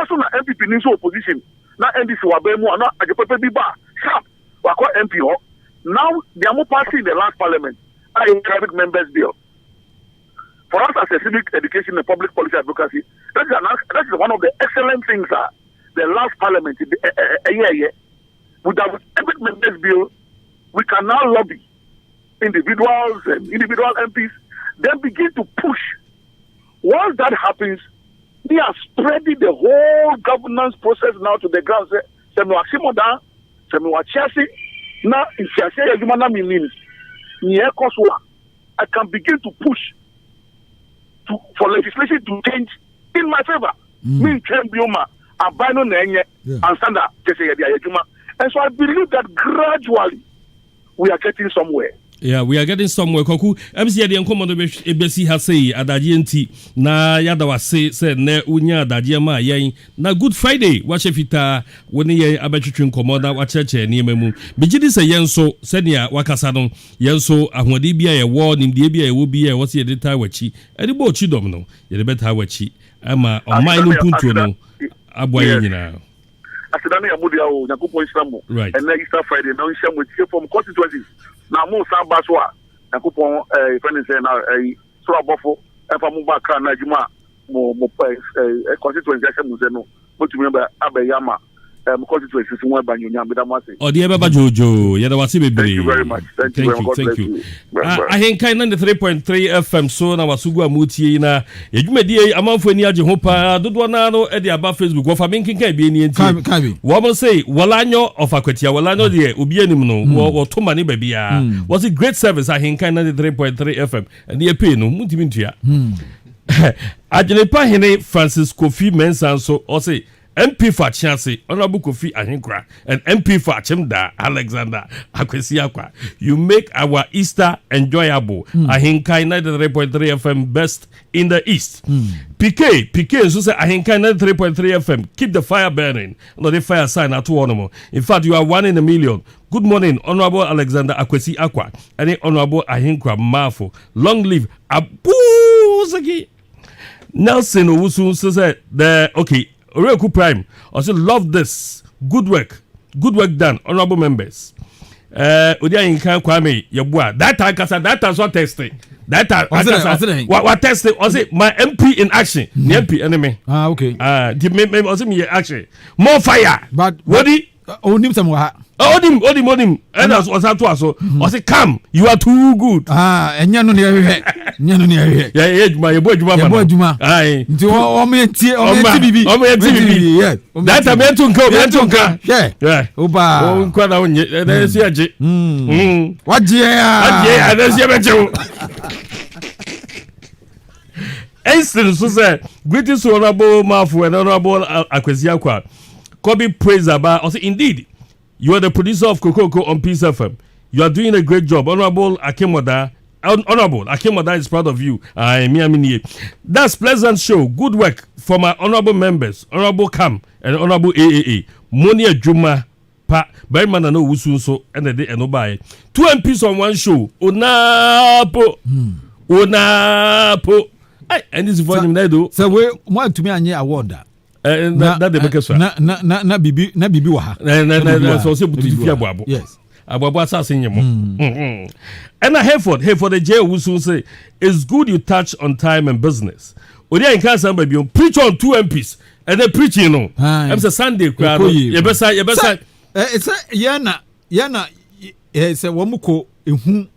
So na NPP ni nso opposition na NDC wɔ aban mu a, na ade pɛpɛ bi ba a, sharp wakɔ MP hɔ. Now deɛ mo pass in the last parliament a ɛyɛ private members bill, for us as a civic education and public policy advocacy, that is one of the excellent things a the last parliament ɛyɛɛyɛ. With that private members bill, we can now lobby individuals and individual MPs, then begin to push. Once that happens, we are spreading the whole governance process now to the ground. Sɛ mi wɔ Akyem Oda, sɛ mi wɔ Achiase na nfiase yɛ adwuma na mi nim nea ɛkɔ so a, I can begin to push for legislation to change in my favour. Mi ntwɛn bio ma aban no na ɛnyɛ ansa na kyɛ sɛ yɛde ayɛ adwuma. And so I believe that gradually we are getting somewhere. Yeah, we are getting somewhere. Kwaku, MC, yɛde nkɔmmɔ no bɛsi ha sei adagyeɛ nti na yɛada wase sɛ nnɛ wonya adagyeɛ ma yɛn na Good Friday wahyɛ fitaa, wo ne yɛn abɛtwetwe nkɔmmɔ na wakyerɛkyerɛ nneɛma mu. Megye di sɛ yɛn nso, sɛnea wakasa no, yɛn nso ahoɔden bi a yɛwɔ, nimdeɛ bi a yɛwɔ bi a ɛwɔ sɛ yɛde taa w'akyi ɛde bɔ ɔkyi dɔm no, yɛde bɛtaa w'akyi ama ɔman no mpuntuo no aboa yɛn nyinaa. Aseda no yɛ mo dea o. Nyankopɔn nhyira mo. Ɛnɛ Easter Friday na nhyia mo tie from constituencies na mo san ba so a, Nyankopɔn fɛn ne sɛ na soro abɔfo ɛfa mo ba kra na adwuma a mo ɛɛ constituency ahyɛ mo nsɛ no, motumi abɛyɛ ama mo constituency so mo ɛba nyonyam. Bɛda mo ase. Ɔde ɛbɛba dwoodwoo. Yɛda wase bebree. Thank you very much. Thank you very much. God Thank bless you. you. Bye, bye. Ahenkan 93.3 FM so na waso gu a motie yi na yɛdwumadie yi, amanfoɔ ani agye ho paa. Dodoɔ naa no de aba Facebook. Wɔfa me nkenkan bi ani ntie. Kabi. Wɔn se Wɔlanyɔ ɔfa Kwatia. Wɔlanyɔ deɛ, obi anim no wɔto ma ne baabiara. Wɔse great service, Ahenkan 93.3 FM, ɛne yɛpei no muntumi ntua. Adwenepa hene Francis Kofi Mensa nso ɔse MP for Achiase, Honorable Kofi Ahenkura, and MP for Akyem Da, Alexander Akwesi Akwa. You make our Easter enjoyable. Ahenkan 93.3 FM, best in the East. PK, PK nso sɛ Ahenkan 93.3 FM, keep the fire burning. No, the fire sign at one. In fact, you are one in a million. Good morning, Honorable Alexander Akwesi Akwa and Honorable Ahenkura Mafo. Long live Abuzaki. Nelson Owusu nso sɛ the okay Oreku Prime ɔsɛ love this good work, good work done, honourable members. Odi Ayinka Kwame Yɛboa data ankasa, data nso atɛste data. Ɔsɛ dɛ, ankasa. Ɔsɛ dɛ. Wa tɛste, ɔsɛ my MP in action, ne MP ɛne me. Ah, okay. Ah, nti me ɔsɛ mi yɛ action, more fire. But wodi. Onim sɛ mo wɔ ha. Onim, onim, onim, ɛna ɔsan to aso ɔsɛ come, you are too good. Ah, ɛnyɛ no ne yɛhwehwɛ, ɛnyɛ no ne yɛhwehwɛ. Yɛ yɛ adwuma, yɛ bɔ adwuma ma Yɛbɔ no. adwuma. Ayi. Nti wɔn yɛ tie, wɔn yɛ ti bibi. Ɔmo yɛ ti bibi. Yeah, wɔn yɛ data ti mi ɛtu nka o, mi ɛtu nka. Hwɛ. Yeah. O ba. O nkwa na o nye ɛnɛ esi agye. Wagye yɛn a. Agye ɛnɛ esi ɛbɛgye o. Einstein nso sɛ greetings to Honourable Mafu and Honourable Akwesi Akwa. Kobe Praise Aba ɔsɛ indeed you are the producer of Kokoko on Peace FM. You are doing a great job. Honourable Akim Oda. Honorable Akim Oda is proud of you. I me. That's pleasant show. Good work for my honorable members, Honorable Cam and Honorable AAA. Moni Juma pa barima na na owusu nso ɛna de ɛno baeɛ. Two MPs on one show. Onapo. Onapo. Ay, ɛne si fɔ nyim na edo. Sɛ wei mo antumi anyɛ award a. Ɛ na na de bɛkɛ so a. Na bibi wɔ ha. Na bibi wɔ na ha. Sɛ ɔsɛ bututu Na bibi fi wɔ ha. aboabo. Aboabo asase nye mo. Ɛna Hayford Agye Owusu say it's good you touch on time and business. Odi a nka asɛm baabi o, preach on two MPs. Ɛnɛ preaching no. Aye. Ɛm sɛ Sunday koraa no. Ɛkɔ yie. Yɛbɛsa. Sɛ ɛ sɛ yɛn na sɛ wɔn kɔ ehu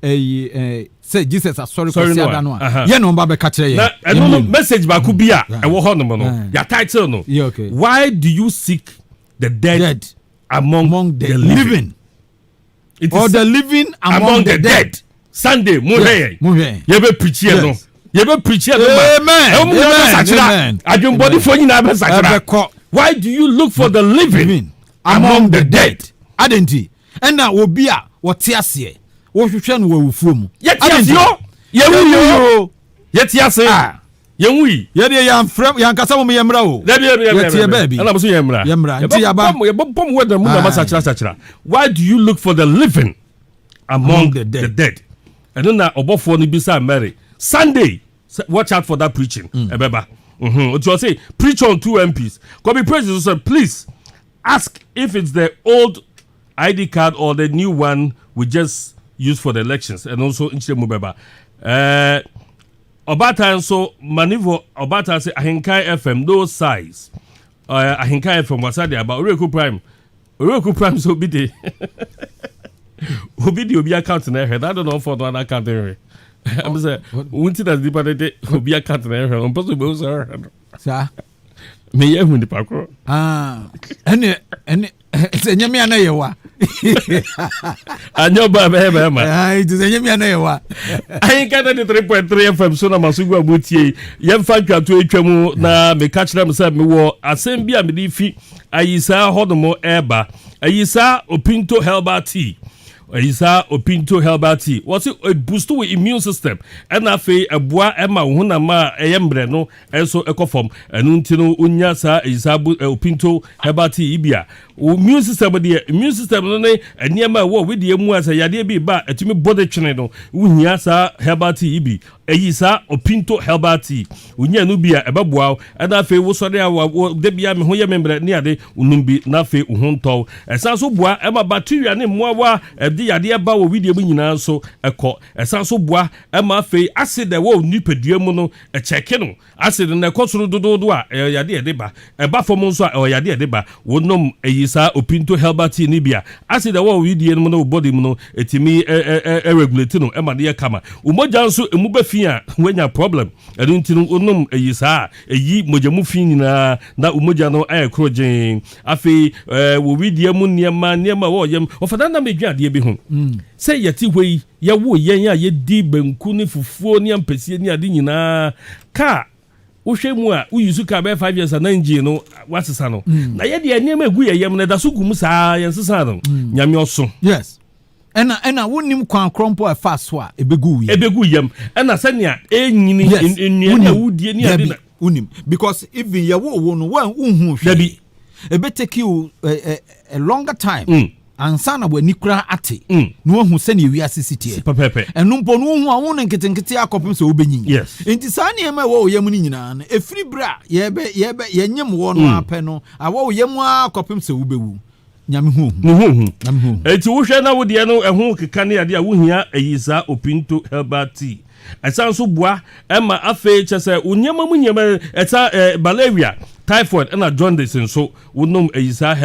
ɛyi sɛ Jesus asɔre Sɔre kɔsi no a, ada no a, yɛn na wɔn ba bɛka kyerɛ yɛn. Na ɛno no Yɛn message baako bi a ɛwɔ hɔ nom no. Yɛ title no. Why do you seek the dead, Dead among among the the living? living. It Or is the living among, among the dead. Sunday mo hwɛ yɛn. Mo hwɛ yɛn. Yɛbɛ preach yɛ no. Yɛbɛ preach yɛ no ma. Amen. Ɛwɔ mu nyinaa bɛ Amen. sakyera. Amen. Adwembɔdifoɔ nyinaa bɛ sakyera. Ɛbɛkɔ. Why do you look for the living living among the dead? Adanti ɛna obi a wɔte aseɛ wɔhwehwɛ no wɔ awufuo mu. Yɛte Adanti. ase o. Yɛwu yi o. o. Yɛte ase. Ah. Yɛwu yi. Yɛdeɛ yɛamfrɛ yɛankasa mo yɛmmra o. Dabi, dabi, dabi. Yɛteɛ baabi. Ɛna mo so yɛ mmra. Yɛmmra. Nti yɛaba. Yɛbɔ bɔ mu wɛdɛ mu na ma Ah. sakyera sakyera. Why do you look for the living among among the the dead? Dead? Ɛno na ɔbɔfoɔ no bisa Mary. Sunday, watch out for that preaching. Ɛbɛba. Nti ɔse preach on two MPs. Kobe Praise nso sɛ, please ask if it's the old ID card or the new one we just used for the elections. Ɛno nso nkyerɛ mu bɛba. Ɔbaatan nso Manivo Ɔbaatan sɛ Ahenkan FM no size. Ahenkan FM wasa de aba. Oreku Prime, Oreku Prime sɛ obi de obi account na ɛhwɛ n'ado na ɔfɔ no ana account ɛhwɛ ɛmi sɛ wɔn ti na nipa de de obi account na ɛhwɛ no, ɔmpɛ sɛ obi sɛ ɛhwɛ no. Saa. Meyɛ ehu nipa korɔ. Ah, ɛne sɛ nyɛ me ana yɛ wa. Anyɛ ɔba bɛyɛ bɛrima. Ah, nti sɛ nyɛ me ana yɛ wa. Ahenka 93.3 FM so na maso gu a motie. Yɛmfa ntwato atwa mu na meka kyerɛ m sɛ mewɔ asɛm bi a mede fi Ayisaa hɔnom ɛreba. Ayisaa Opinto Herbal Tea, Ayisaa Opinto Herbal Tea, wɔse boost wo immune system, ɛna afei ɛboa ɛma wo honam a ɛyɛ mmerɛ no ɛnso ɛkɔ fam. Ɛno nti no wonya saa Ayisaa Opinto Herbal Tea yi bi a, wo immune system deɛ, immune system no ne nneɛma a ɛwɔ wedeɛ mu a sɛ yadeɛ bi ba a ɛtumi bɔ de twene no, wohia saa herbal tea yi bi. Ɛyi saa Opinto Herbal Tea, wonya no bi a ɛbɛboa wo. Ɛna afei wosɔre a da bia me ho yɛ me mmerɛ ne ade, wonom bi na afei wo ho ntɔw. Ɛsan so boa ɛma bacteria ne mmoawa ɛde yadeɛ ba wɔ wedeɛ mu nyinaa nso ɛkɔ. Ɛsan so boa ɛma afei acid a ɛwɔ wo nipadua mu no ɛkyɛke no. Acid no ɛkɔ soro dodoodo a, ɛyɛ yadeɛ ɛde ba. Ɛba fam nso a, ɛwɔ yadeɛ ɛde ba. Wonom ɛyi saa Opinto Herbal Tea no bi a, acid ɛwɔ wo wedeɛ no mu ne wo body mu no, ɛtumi ɛregulate no ɛma no yɛ kama. Wo mogya nso emu bɛ fi a, woanya problem. Ɛno nti no wonom ɛyi saa a, ɛyi mogya mu fi nyinaa na wo mogya no ayɛ koro gyee. Afei wɔ wedeɛ mu nneɛma a ɛwɔ yam ɔfa na nam edwa adeɛ bi ho sɛ yɛte hɔ yi, yɛwo yɛn a yɛdi banku ne fufuo ne ampɛsie ne ade nyinaa. Kaa wohwɛ mu a, woyi so kaa bɛyɛ 5 years a na engine no wasesa no, na yɛdeɛ nneɛma egu yɛ yam no ɛda so gu mu saa, yɛn sesa no. Nyame ɔso. Yes, ɛna wonim kwan korɔ mpo a ɛfa so a ɛbɛgu wo yam. Ebegu yam, ɛna sɛnea ɛnyini nnuane a wodie ne ade na wonim, because even yɛwo wo no, wonhu hwee. Dabi. Ɛbɛ take you a longer time ansa na w'ani koraa ate na wahu sɛnea ewiase si teɛ. Ɛno mpo no wohu a, wo no nketenkete akɔpem sɛ wobɛnyin. Nti saa nneɛma a ɛwɔ wo yam no nyinaa no, ɛfiri berɛ a yɛbɛ yɛbɛ yɛnyem wɔ no apɛ no, awɔ wo yam a kɔpem sɛ wobɛwu. Nyame hu ohu. Ne ho hu. Nyame hu ohu. Eti wohwɛ na wodeɛ no ɛho keka ne adeɛ a, wohia ayi saa Opinto Herbal Tea. Ɛsan so boa ɛma afei kyɛ sɛ wo nneɛma mu nneɛma ɛsa malaria, typhoid ɛna jaundice nso, wonom ayi saa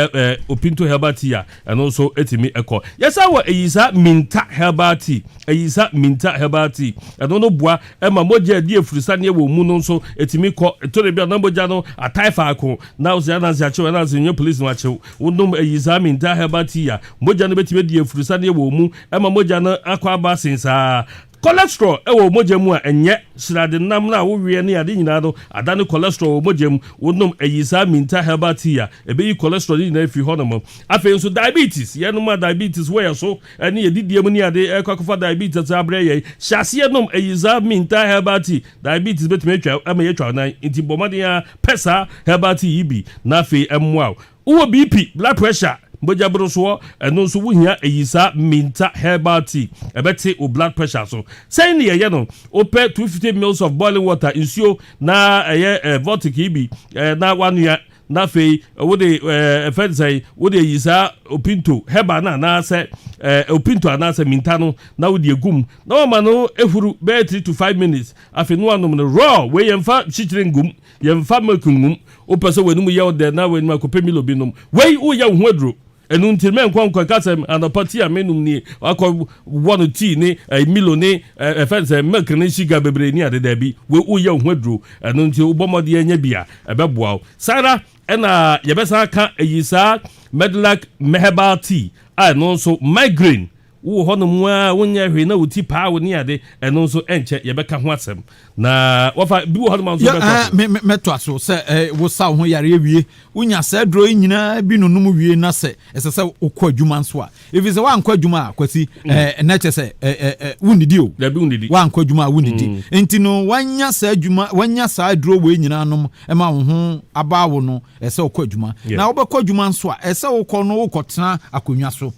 Opinto Herbal Tea a, ɛno nso ɛtumi ɛkɔ. Yɛsa wɔ ayi saa Minta Herbal Tea. Ayi saa Minta Herbal Tea, ɛno no boa ɛma mogya adi afurisaneɛ wɔ mu no nso ɛtumi kɔ. Ɛtɔre bi a na mogya no atae faako na wosɛ ananse akyew, ananse nyɛ police no akyew. Wonom ayi saa Minta Herbal Tea a, mogya no bɛtumi adi afurisaneɛ wɔ mu ɛma mogya no akɔ aba sen saa. Cholesterol ɛwɔ mogya mu a, ɛnyɛ srade nam no a woweɛ ne ade nyinaa no ada ne cholesterol wɔ mogya mu. Wonom ayi saa Minta Herbal Tea a, ɛbɛyi cholesterol no nyinaa afiri hɔnom. Afei nso diabetes, yɛnom a diabetes wɔ yɛ so ɛne yɛdidie mu ne ade ɛkɔ akɔfa diabetes abrɛ yɛn, hyɛ aseɛ nom ayi saa Minta Herbal Tea. Diabetes bɛtumi atwa ama yɛatwa wo nan, nti bɔ mmɔden a pɛ saa herbal tea yi bi na afei ɛmmoa wo. Wowɔ BP, blood pressure, mogya borosoɔ, ɛno nso wohia ayi saa Minta Herbal Tea. Ɛbɛte wo blood pressure so. Sɛn ne yɛyɛ no? Wopɛ 250 mils of boiling water, nsuo na ɛyɛ Voltic yi bi na wanoa, na afei wode ɛfɛ sɛn, wode ayi saa Opinto Herbal no anaasɛ Opinto anaasɛ Minta no na wode egum na wama no ehuru bɛyɛ 3 to 5 minutes. Afei no wanom no raw. Wei yɛmfa kyikyire ngum, yɛmfa milk ngum. Wopɛ sɛ w'anim yɛ wo dɛ na w'anim akɔpɛ Milo bi nom. Wei woyɛ wo ho aduro. Ɛno nti mɛnkɔ nkɔ ka sɛ anɔpa tea a menom nie, akɔ wɔ no tea ne Milo ne ɛfɛn sɛ milk ne sugar bebree ne ade. Daabi, wei woyɛ wo ho aduro. Ɛno nti wobɔ mmɔden anya bi a, ɛbɛboa wo. Saa ɛna yɛbɛsan ka ayi saa Medlac Herbal Tea a, ɛno nso migraine wowɔ hɔ nom a wonyɛ hwee na wo ti paa wo ne ade, ɛno nso ɛnkyɛ yɛbɛka ho asɛm. Na wɔfa bi wɔ hɔ nom a nso bɛtɔ so. Mɛtoa so sɛ wosa wo ho yareɛ wie, wonya saa aduro yi nyinaa bi nonom wie, na sɛ ɛsɛ sɛ wokɔ adwuma nso a, ɛfiri sɛ woankɔ adwuma a, Kwasi, ɛnɛ kyɛ sɛ wonnidi o. Dabi, wonnidi. Woankɔ adwuma a, wonnidi. Nti no woanya saa adwuma, woanya saa aduro wei nyinaa nom ma wo ho abaa wo no, ɛsɛ wokɔ adwuma. Na wobɛkɔ adwuma nso a, ɛsɛ wokɔ no wokɔtena akonnwa so.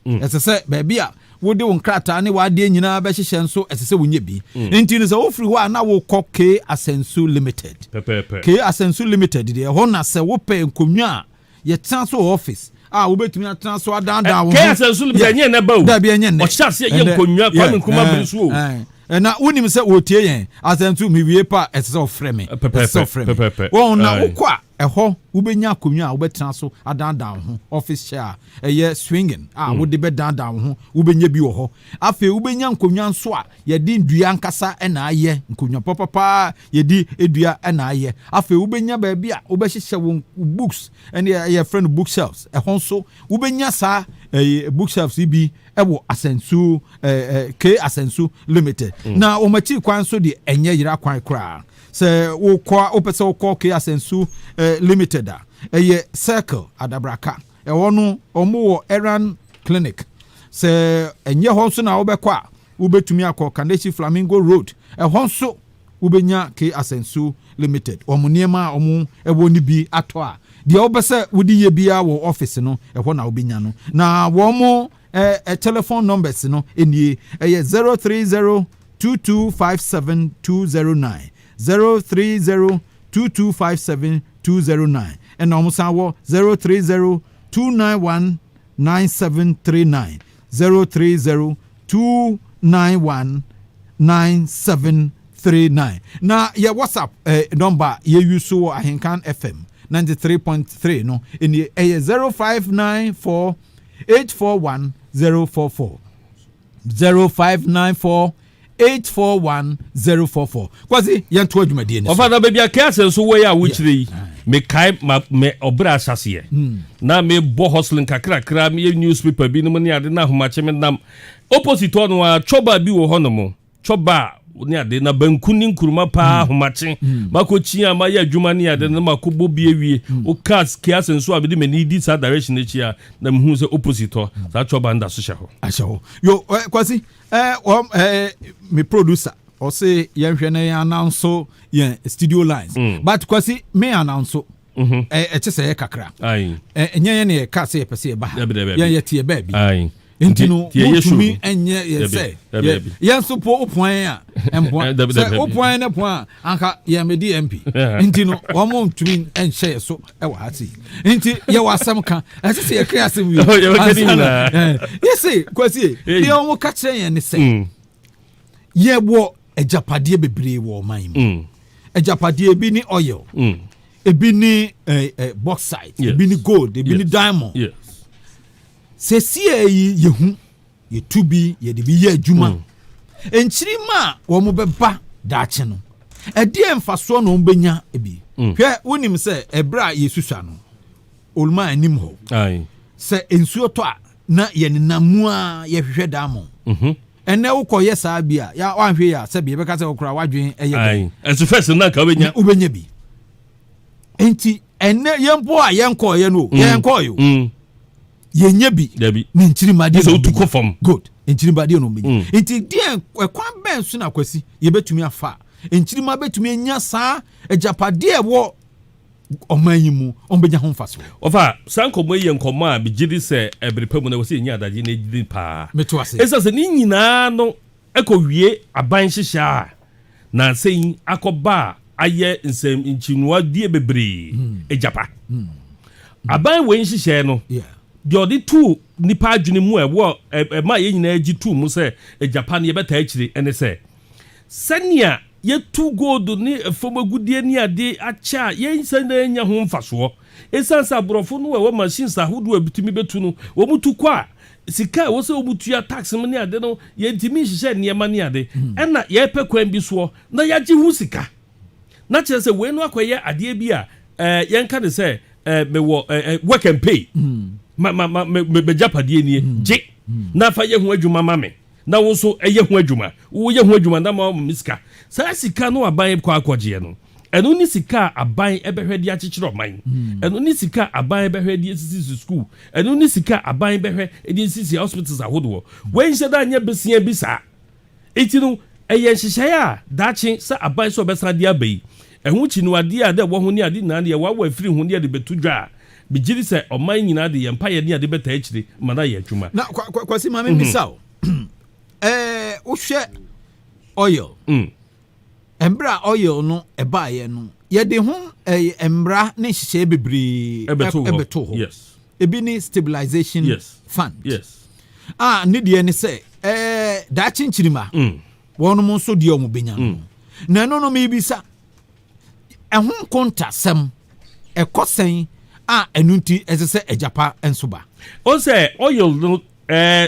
Ɛsɛ sɛ baabi a wode wo nkrataa ne w'adeɛ nyinaa bɛhyehyɛ nso, ɛsɛ sɛ wonya bi. Nti no sɛ wofiri hɔ a, na wokɔ K Asensu Limited. K Asensu Limited deɛ, ɛhɔ na sɛ wopɛ nkonnwa a yɛtena so wɔ office a wobɛtumi atena so adaadaa wo ho. K Asensu Limited, ɛnyɛ nnɛ ba o. Dabi, ɛnyɛ nnɛ. Ɔhyɛ aseɛ yɛ nkonnwa Kwame Nkrumah bere so o. Na wonim sɛ wɔtie yɛn Asensu, mewie pa, ɛsɛ sɛ ɔfrɛ me, ɛsɛ sɛ ɔfrɛ me. Wɔn na wokɔ a, ɛhɔ wobɛnya akonnwa a wobɛtena so adaadaa wo ho, office chair a ɛyɛ swinging a wode bɛdaadaa wo ho, wobɛnya bi wɔ hɔ. Afei wobɛnya nkonnwa nso a yɛde ndua ankasa ɛna ayɛ, nkonnwa papapaa yɛde dua ɛna ayɛ. Afei wobɛnya baabi a wobɛhyehyɛ wo books, ɛne yɛfrɛ no bookshelves. Ɛhɔ nso wobɛnya saa ɛyɛ bookshelves yi bi ɛwɔ Asensu ɛɛ K Asensu Limited. Na wɔn akyi kwan nso deɛ, ɛnyɛ yera kwan koraa. Sɛ wokɔ, wopɛ sɛ wokɔ K Asensu Limited a, ɛyɛ Circle Adabraka, ɛhɔ no wɔn wɔ Eran Clinic. Sɛ ɛnyɛ hɔ nso na wobɛkɔ a, wobɛtumi akɔ Kaneshie Flamingo Road, ɛhɔ nso wobɛnya K Asensu Limited wɔn nneɛma a wɔn ɛwɔ no bi atɔ a, deɛ wopɛ sɛ wode yɛ biara wɔ office no, ɛhɔ na wobɛnya no. Na wɔn telephone numbers no nie, ɛyɛ 0302257209, 0302257209, ɛna wɔn san wɔ 0302919739, 0302919739. Na yɛ WhatsApp number yɛyi so wɔ Ahenkan FM 93.3 no ɛnie, ɛyɛ 0594841044, 0594841044. Kwasi, yɛnto adwumadie no so. Ɔfa na baabi a kɛase nso wɔ yi a wokyerɛ yi, mekae ma me ɔbrɛ ahyɛseɛ na mebɔ hustling kakrakra, meyɛ newspaper bi nom ne ade, na ahomakye me nam opposite hɔ no a, chɔba bi wɔ hɔ nom, chɔba ne ade na banku ne nkuruma paa. Ahomakye makɔkyi a mayɛ adwuma ne ade no, makɔbɔ bi awie, woka kiase nso a, mede m'ani di saa direction akyi a, na mehu sɛ opposite hɔ saa chɔba no da so hyɛ hɔ. Ahyɛ hɔ yo. Kwasi, wɔn me producer ɔse yɛnhwɛ na yɛn announce yɛn studio lines, but Kwasi, me announce ɛkyɛ sɛ yɛ kakra. Ɛnyɛ yɛn na yɛka sɛ yɛpɛ sɛ yɛba ha. Dabi, dabi, yɛn yɛte yɛ baabi. Nti no Nti yɛyɛ show wotumi no. ɛnyɛ yɛ Dabi, sɛ dabi, dabi. yɛn nso po wopoan a ɛmpoa Dabi, sɛ dabi. wopoan ne poa a, anka yɛn medi MP. Nti no wɔn mo ntumi nhyɛ yɛ so ɛwɔ ha sei. Nti yɛwɔ asɛm ka, ɛsɛ sɛ yɛka asɛm wie. Yɛbɛka ne Ansa na- nyinaa. Yɛse Kwasi, Hey. deɛ wɔn ka kyerɛ yɛn ne sɛ yɛwɔ agyapadeɛ bebree wɔ ɔman mu. Agyapadeɛ ebi ne oil, ebi ne bauxite, ebi ne gold, ebi ne diamond. Sɛsie yi yɛhu yɛtu bi, yɛde bi yɛ adwuma. Nkyirima a wɔn bɛba daakye no, ɛdeɛ mfasoɔ na wɔn bɛnya bi? Hwɛ, wonim sɛ ɛberɛ a yɛsusua no oluma anim hɔ, sɛ nsuo tɔ a, na yɛnenam mu a yɛhwehwɛ diamond. Ɛnɛ wokɔyɛ saa bi a, ya wanhwɛ yɛ a, sɛbi yɛbɛka sɛ wokora wadwen ɛyɛ dɛn. Ɛnso first na nka wobɛnya. Wobɛnya bi. Nti ɛnɛ yɛn mpo a yɛnkɔɔyɛ no o, yɛnkɔɔyɛ o, yɛnyɛ bi. Dabi. Ne nkyirimadeɛ Sɛ na wotu wobɛnya. kɔ fam. Good, nkyirimadeɛ na wobɛnya. Nti deɛ ɛkwan bɛn so na Kwasi yɛbɛtumi afa a nkyirima bɛtumi anya saa agyapadeɛ a ɛwɔ ɔman yi mu, ɔmbɛnya ho mfasoɔ? Ɔfa saa nkɔmmɔ yi yɛ nkɔmmɔ a megye di sɛ ɛbere pa mu no, ɛwɔ sɛ yɛnya adagye no agyidi paa. Meto ase. Ɛsiane sɛ ne nyinaa no ɛkɔwie aban hyehyɛ a na sɛ akɔba a ayɛ nsɛm nkyinwadie bebree agyapa aban wei nhyehyɛɛ no, deɛ ɔde tuu nipa adwene mu a ɛwɔ ɛma yɛn nyinaa gye tuu mu sɛ agyapa no yɛbɛtaa akyire, ɛne sɛ sɛnea yɛtu gold ne fam agudie ne ade akyɛ a, yɛnsa na yɛnya ho mfasoɔ, ɛsiane sɛ aborɔfo no ɛwɔ machines ahodoɔ a bitumi bɛtu no, wɔn tu kɔ a, sika a ɛwɔ sɛ wɔn tua tax mu ne ade no, yɛntumi nhyehyɛ nneɛma ne ade, ɛna yɛpɛ kwan bi soɔ na yɛagye ho sika. Na kyerɛ sɛ wei no akɔyɛ adeɛ bi a yɛnka ne sɛ mewɔ work and pay, ma ma ma me me m'agyapadeɛ nie, gye na fa yɛ ho adwuma ma me, na wo nso ɛyɛ ho adwuma, woyɛ ho adwuma na ma me sika. Saa sika no aban kɔ akɔgyeɛ no, ɛno ne sika a aban ɛbɛhwɛ de akyekyere ɔman, ɛno ne sika a aban bɛhwɛ de asisi school, ɛno ne sika a aban bɛhwɛ de asisi hospitals ahodoɔ. Wɔnhyɛ da nyɛ besia bi saa. Eti no ɛyɛ nhyehyɛeɛ a daakye sɛ aban sɛ ɔbɛsan de aba yi, ɛho kyiniwadeɛ a dɛ ɛwɔ ho ne ade nyinaa deɛ wɔawɔ afiri ho ne yɛde bɛto dwa a, megye di sɛ ɔman nyinaa de yɛn mpayɛ ne ade bɛtaa akyire ma no ayɛ adwuma. Na Kwasi, maame, bisa o. Wohwɛ oil, mmerɛ a oil no ɛbaeɛ no, yɛde ho mmara ne nhyehyɛeɛ bebree ɛbɛto hɔ. Ɛbɛto hɔ. Ebi ne Stabilization Fund a ne deɛ ne sɛ daakye nkyirima wɔnom nso deɛ ɔmo bɛnya no. Na ɛno no, mebisa, ɛho nkontasɛm ɛkɔ sɛn a ɛno nti ɛsɛ sɛ Agyapa nso ba? O sɛ oil no,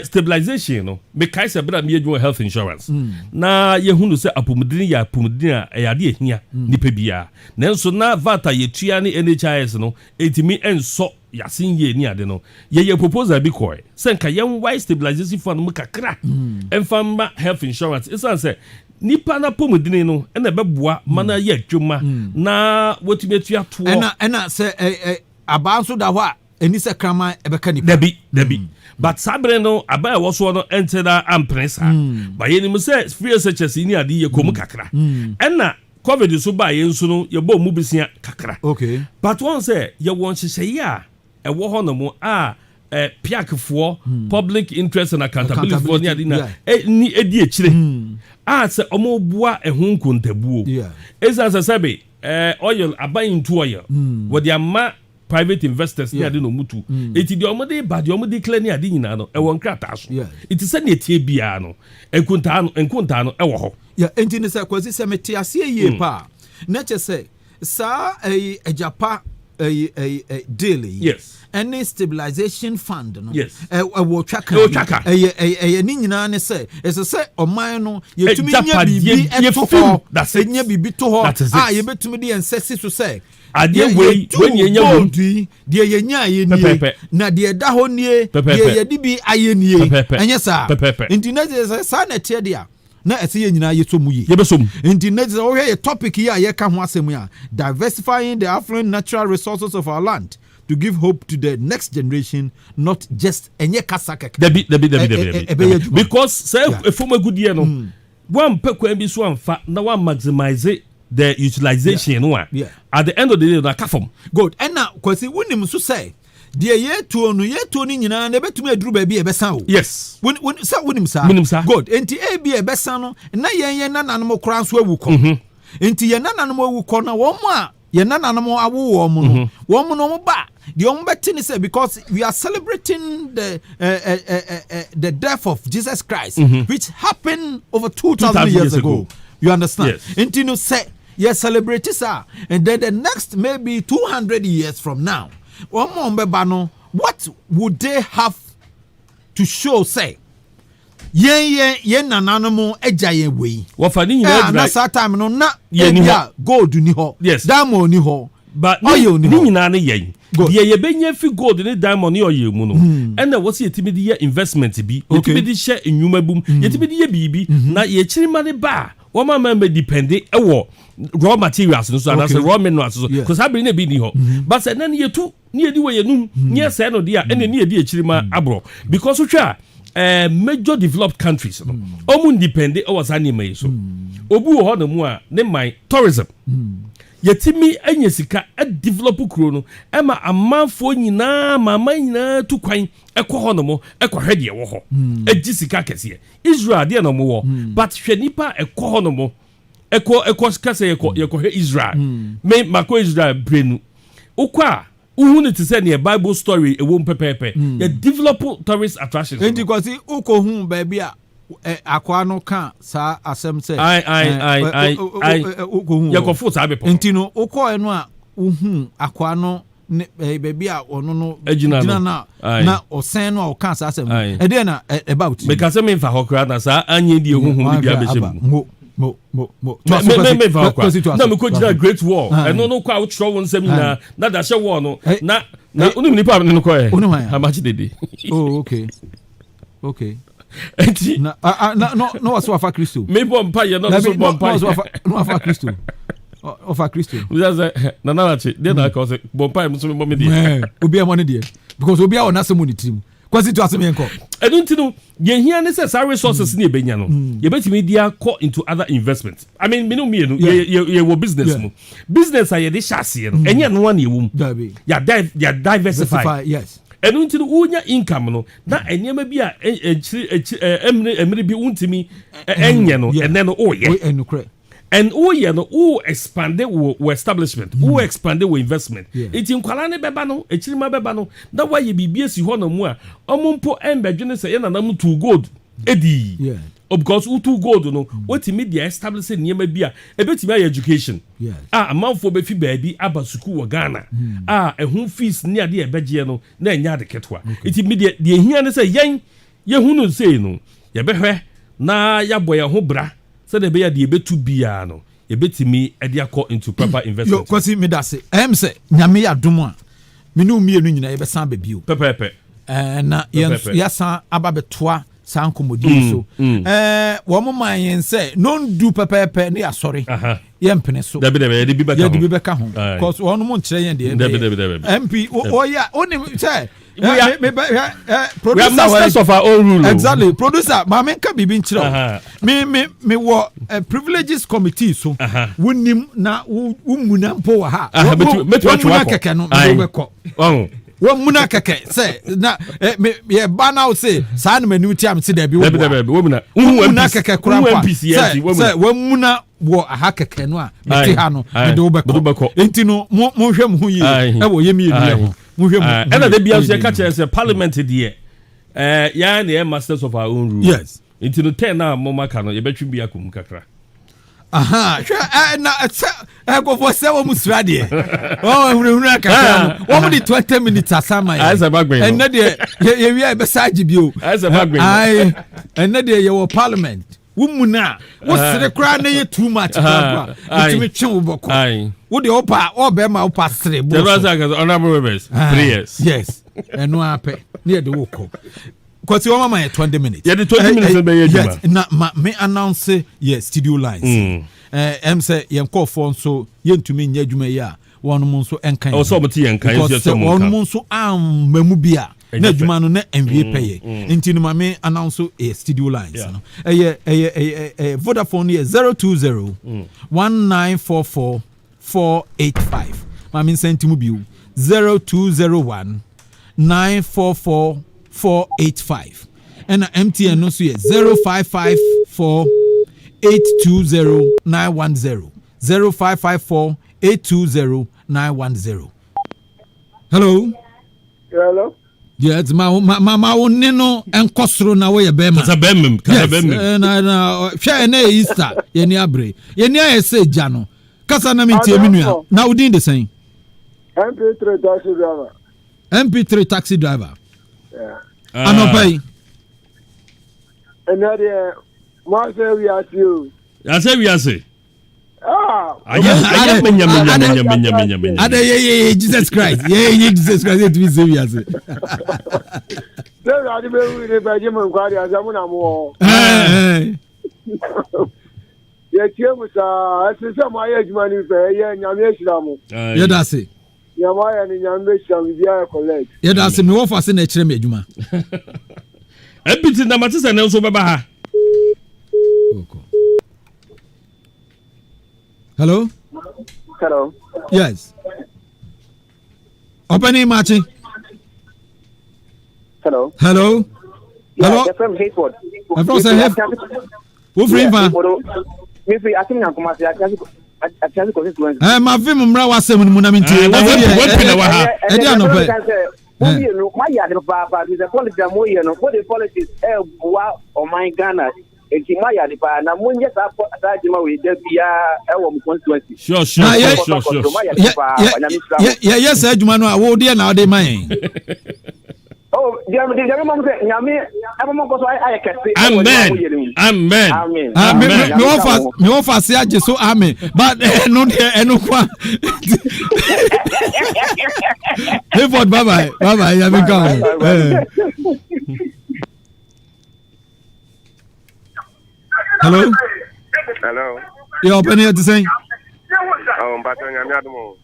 stabilization no, mekae sɛ bere a meyɛ adwuma wɔ health insurance na yɛhunu sɛ apɔmuden yɛ apɔmuden a ɛyɛ ade ahia nipa biara, nanso na VAT a yɛtua ne NHIS no ɛntumi ɛnsɔ yasen yie ne ade no, yɛyɛ proposal bi kɔɛ sɛ nka yɛnwae Stabilization Fund mu kakra ɛmfa mma health insurance, ɛsiane sɛ nipa n'apɔmuden no ɛna ɛbɛboa ma no yɛ adwuma na watumi atua toɔ. Ɛna sɛ ɛ ɛ abaa nso da hɔ a, ɛni sɛ kraman ɛbɛka nipa. Dabi, but saa bere no, aba a ɛwɔ soɔ no ɛnkyɛ na ampene saa ba. Yɛnim sɛ free SHS ni ade yɛ kɔm kakra, ɛna COVID so baa yɛn nso no, yɛbɔ mu bisia kakra. But wɔn sɛ yɛwɔ nhyehyɛeɛ a ɛwɔ hɔ nom a PIAC foɔ, Public Interest and Accountability foɔ ne ade na ɛni edi akyire a sɛ ɔmo boa ɛho nkontabuo. Ɛsiane sɛ sɛbe oil, aban ntu oil, wɔde ama private investors ne ade na ɔmo tu, eti deɛ ɔmo de ba, deɛ ɔmo de clear ne ade nyinaa no, ɛwɔ nkrataa so. Eti sɛdeɛ tie biara no, nkontaa no ɛwɔ hɔ. Yeah, enti ne sɛ, Kwasi, sɛ mete aseɛ yie paa na kyɛ sɛ saa ɛyi Agyapa ɛyi ɛyi ɛ deal yi ɛne Stabilization Fund no ɛwɔ twaka. Ɛwɔ twaka. Ɛyɛ ne nyinaa ne sɛ ɛsɛ sɛ ɔman no yɛtumi nya Agyapadeɛ biribi ɛto yɛfim. hɔ. That's it. Ɛnya biribi to hɔ That is it. a yɛbɛtumi de yɛn nsa si so sɛ Adeɛ wei yɛtu wei ni enya wom. Gold yi, deɛ yɛnya yɛ nie, Pɛpɛɛpɛ. na deɛ ɛda hɔ nie, Pɛpɛɛpɛ. deɛ yɛde bi ayɛ nie. Pɛpɛɛpɛ. Ɛnyɛ saa? Pɛpɛɛpɛ. Nti na kyerɛ sɛ saa na ɛteɛ deɛ a, na ɛsɛ yɛn nyinaa yɛsɔ mu yie. Yɛbɛsɔ mu. Nti na kyerɛ sɛ wohwɛ yɛ topic yi a yɛka ho asɛm yi a, diversifying the affluent natural resources of our land to give hope to the next generation, not just ɛnyɛ kasa kɛkɛ. Dabi. Dabi. Dabi. Ɛbɛyɛ adwuma. Because sɛ efom agudeɛ no, wampɛ kwan bi so amfa na wa maximize the utilization no a, at the end of the day no, aka fam. Good. Ɛna Kwasi, wonim nso sɛ deɛ yɛtuo no nyinaa na ɛbɛtumi aduru baabi a ɛbɛsa o. Sɛ wonim saa? Menim saa. Good. Nti ebi a ɛbɛsa no na yɛn nananom koraa nso awu kɔ. Nti yɛn nananom awu kɔ na wɔn a yɛn nananom awo wɔn no, wɔn no wɔn ba deɛ, wɔn bɛte ne sɛ because we are celebrating the death of Jesus Christ, which happened over 2,000 2,000 years years ago. ago. You understand? Yes. Nti no, sɛ yɛ celebrate saa, and then the next maybe 200 years from now, wɔn a wɔn bɛba no, what would they have to show say yɛn nananom agya yɛn wei? Wɔfa ne nyinaa Na gyina saa time no na Yɛn ni ebi hɔ. a gold ni hɔ, diamond ni hɔ, but ne oil ni ne hɔ. nyinaa ne yɛn Good. Deɛ yɛbɛnya fi gold ne diamond ne oil mu no, ɛna wɔ sɛ yɛtumi de yɛ investment bi, yɛtumi de hyɛ nnwuma bi mu, yɛtumi de yɛ biribi na yɛkyiri ma ne ba a, wɔn ama ma depend ɛwɔ raw materials no so anaasɛ raw minerals so kò saa bere na ebi ni hɔ. But sɛ ɛnɛ no yɛtu ne yɛdi wɔ yɛnum ne yɛsɛɛ no deɛ a, ɛna ne yɛdi akyiri ma aborɔ, because wohwɛ a, major developed countries no, ɔmo depend ɛwɔ saa nneɛma yi so. Obi wɔ hɔ nom a ne man tourism yɛtumi anya sika develop kuro no, ɛma amanfoɔ nyinaa, maama nyinaa tu kwan ɛkɔ hɔ nom ɛkɔhwɛ deɛ ɛwɔ hɔ, ɛgye sika kɛseɛ. Israel deɛ na ɔmo wɔ, but hwɛ nipa ɛkɔ hɔ nom ɛkɔ kɛsɛ yɛkɔhwɛ Israel. Me makɔ Israel brenu, wokɔ a, wohu no te sɛ neɛ Bible story ɛwɔ mu pɛpɛɛpɛ. Yɛ develop tourist attractions. Nti Kwasi, wokɔhu baabi a akoa no ka saa asɛm sɛ Ai, ai, ai, ai, ai. Wokɔhu hɔ? Yɛkɔfo saa bepɔ. Nti no, wokɔɛ no a, wohu akoa no ne baabi a ɔno no Agyina no. gyina no a na ɔsɛn no a ɔka saa asɛm no, ɛdeɛ na ɛba wo tirim? Meka sɛ memfa hɔ koraa na saa anyɛ deɛ huhum no bi abɛhyɛ mu. Mo mo mo mo. Me memfa hɔ koraa na mekɔ gyina Great Wall. Ɛno no kɔ a, wotwerɛ wo nsɛm nyinaa na da hyɛ wall no. Na wonim nipa a mene no kɔɛ? Wonim hwan a? Amakye Dede. Oh, okay. Enti na ah, ah, na wɔsɛ wafa Kristo. Mebɔ mpayɛ na ɔno so Dabi, bɔ na wɔsɛ mpayɛ. Na wafa Kristo. Ɔfa Kristo. Bisa sɛ nana nakye deɛ na aka ɔ sɛ bɔ mpayɛ, mo so mebɔ me deɛ. Obiara mɔ ne deɛ because obiara wɔ n'asɛm wɔ ne tirim. Kwasi, to asɛm, yɛn kɔ. Ɛno nti no, yɛhia ne sɛ saa resources ne yɛbɛnya no, yɛbɛtumi de akɔ into other investment. I mean, mene mmienu yɛwɔ business mu. Business a yɛde hyɛ aseɛ no, ɛnyɛ noa ne ɛwɔ mu. Dabi. Yɛ diversify. Diversify, yes. Ɛno nti no wonya income no na nneɛma bi a akyiri akyiri ɛmere ɛmere bi wontumi ɛnyɛ no ɛnɛ no woyɛ. And woyɛ no wo expande wo wo establishment, wo expande wo investment. Nti nkwadaa no bɛba no, akyirima bɛba no na woayɛ biribi asi hɔ nom a ɔmo mpo ɛmbɛdwene sɛ yɛn nananom tuu gold edii. Oh, because wotu gold no, wotumi de establish nneɛma bi a ebetumi ayɛ education a amanfoɔ bɛfi baabi aba sukuu wɔ Ghana a ɛho fees ne adeɛ ɛbɛgyeɛ no na ɛnyɛ ade ketewa. Nti mi deɛ deɛ ehia ne sɛ yɛn yɛhunu sei no, yɛbɛhwɛ na yɛabɔ yɛn ho bra sɛdeɛ ɛbɛyɛ deɛ yɛbɛtu biara no yɛbɛtumi de akɔ into proper investment. Yo, Kwasi, medase. Ɛyɛ sɛ Nyame yɛ adom a, me ne wo mmienu nyinaa yɛbɛsan aba bio. Pɛpɛɛpɛ. Ɛɛ na yɛn yɛasan aba bɛtoa saa nkɔmmɔdi yi so. Ɛɛ wɔn maa yɛn sɛ nondu pɛpɛɛpɛ ne yɛasɔre. Yɛmpene so. Dabi dabi, yɛde bi bɛka ho. Yɛde bi bɛka ho. Cause wɔn mo nkyerɛ yɛn deɛ. Dabi dabi dabi. MP wɔyɛ onim sɛ. We are, me, me, producer, we are masters of our own rule. Exactly. Producer, maame nka biribi nkyerɛ o. Me me me wɔ privileges committee so. Wonim na wo muna mpo wɔ ha. Wo muna kɛkɛ no, me wo bɛkɔ. Wo muna kɛkɛ sɛ na me yɛ ba na wo se saa na m'anim tia me se dɛbi wo boa. Wo muna kɛkɛ kora mpo a sɛ sɛ wo muna wɔ aha kɛkɛ no a mete ha no mede wo bɛkɔ. Nti no mo monhwɛ mo ho yie ɛwɔ yɛ mmienu yɛ ho. Monhwɛ mo. Ɛna da bia nso yɛka kyerɛ sɛ parliament deɛ ɛɛ yɛn na yɛ masters of our own rule. Yes. Nti no tɛn na mo maka no yɛbɛtwe bi akɔ mu kakra. Aha, hwɛ ɛ na sɛ ɛkɔfɔ sɛ wɔn sira deɛ wɔn ahunahuna kakra no wɔn de 20 minutes asama yɛ. Ayɛ sɛ bagbɛn no. Ɛnɛ deɛ yɛ yɛ wia yɛbɛsa agye bio. Ayɛ sɛ bagbɛn no. Ayi ɛnɛ deɛ yɛwɔ parliament wo mu na wo sere koraa ne yɛ too much koraa koraa metumi twe wo bɔkɔ wo deɛ wopa ɔbɛrima wopa sere bo so. Honourable members, 3 years. Yes, ɛno apɛ ne yɛde wo kɔ Kwasi wɔn ama yɛ 20 minutes. Yɛde 20 minutes bɛyɛ adwuma. Yes, na ma me announce yɛ studio lines. Ɛm sɛ yɛn kɔɔfoɔ nso yɛntumi nyɛ adwuma yi a wɔn nso nka yɛn. Ɔsɛ wɔn ti yɛn nka yɛn nso yɛ wɔn nso amma mu bi a na adwuma no na nwie pɛyɛ nti no ma me announce yɛ studio lines no ɛyɛ Vodafone yɛ 0201944485. Maame nsa nti mu bio, 0201944485, ɛna MTN no nso yɛ 0554820910, 0554820910. Hello. Hello. Yes, ma ma ma ma wo ne no nkɔ soro na woyɛ bɛrima. Kasa bɛrima mu, kasa bɛrima mu. Yes, na na hwɛ ɛnɛ yɛ Easter, yɛni abere. Yɛni ayɛ sɛ gya no. Kasa na mi ntie mi nua. Na wo din de sɛn? MP3 taxi driver. MP3 taxi driver. Yeah. Anɔpa yi. Ɛnɛ deɛ mo asɛ wiase o. Asɛ wiase. Ayɛ ayɛ menyamenyamenyamenyamenya. Ada yɛ yɛ yɛ Jesus Christ yɛ yɛ Jesus Christ yɛ tumi sɛ wiase. Sɛ Awurade bɛ wu ne bɛ gye mo nkwa deɛ asɛ mo na mo wɔ hɔ. Yɛtie mu saa ɛsɛ sɛ mo ayɛ adwuma no fɛ ɛyɛ Nyame ahyira mo. Yɛda ase. Nea mo ayɛ no Nyame bɛhyira mo biribiara yɛ collect. Yɛda ase me wɔfa ase na ɛkyerɛ me adwuma. Ɛbi na mate sɛ ne nso bɛba ha. Hello. Hello. Yes. Ɔpɛni Makye. Hello. Hello. Yeah, Hello. From Hayford. I'm from Sir Hayford. Wo firi nfa? Me firi Asim Nyankomase, Atiase constituency. Ɛ ma fi mu mmra w'asɛm no mu na mi ntie. Wɔn na wɔ ha. Ɛdi anɔpɛ. Mo mmienu mo ayɛ ade papaapa fi sɛ politics a mo yɛ no mo de politics ɛɛboa ɔman Ghana nti mo ayɛ ade paa na mo nyɛ saa saa adwuma wei da biara ɛwɔ mo constituency. Sure. Mo ayɛ ade paa Nyame nhyira mo. Yɛyɛ saa adwuma no a wo deɛ na ɔde ma yɛn. Oh, deɛ deɛ deɛ mo sɛ Nyame ɛbɛn mo nkɔ so ayɛ kɛse. Amen. Amen. Amen. Ah, me me me wɔfa me wɔfa se agye so amen but ɛno deɛ ɛno kwa. Hayford, bye bye bye bye, Nyame ka ho. Hello. Hello. Yɛ ɔpɛni yɛ ti sɛn? Oh, mpatsɔ Nyame adom o.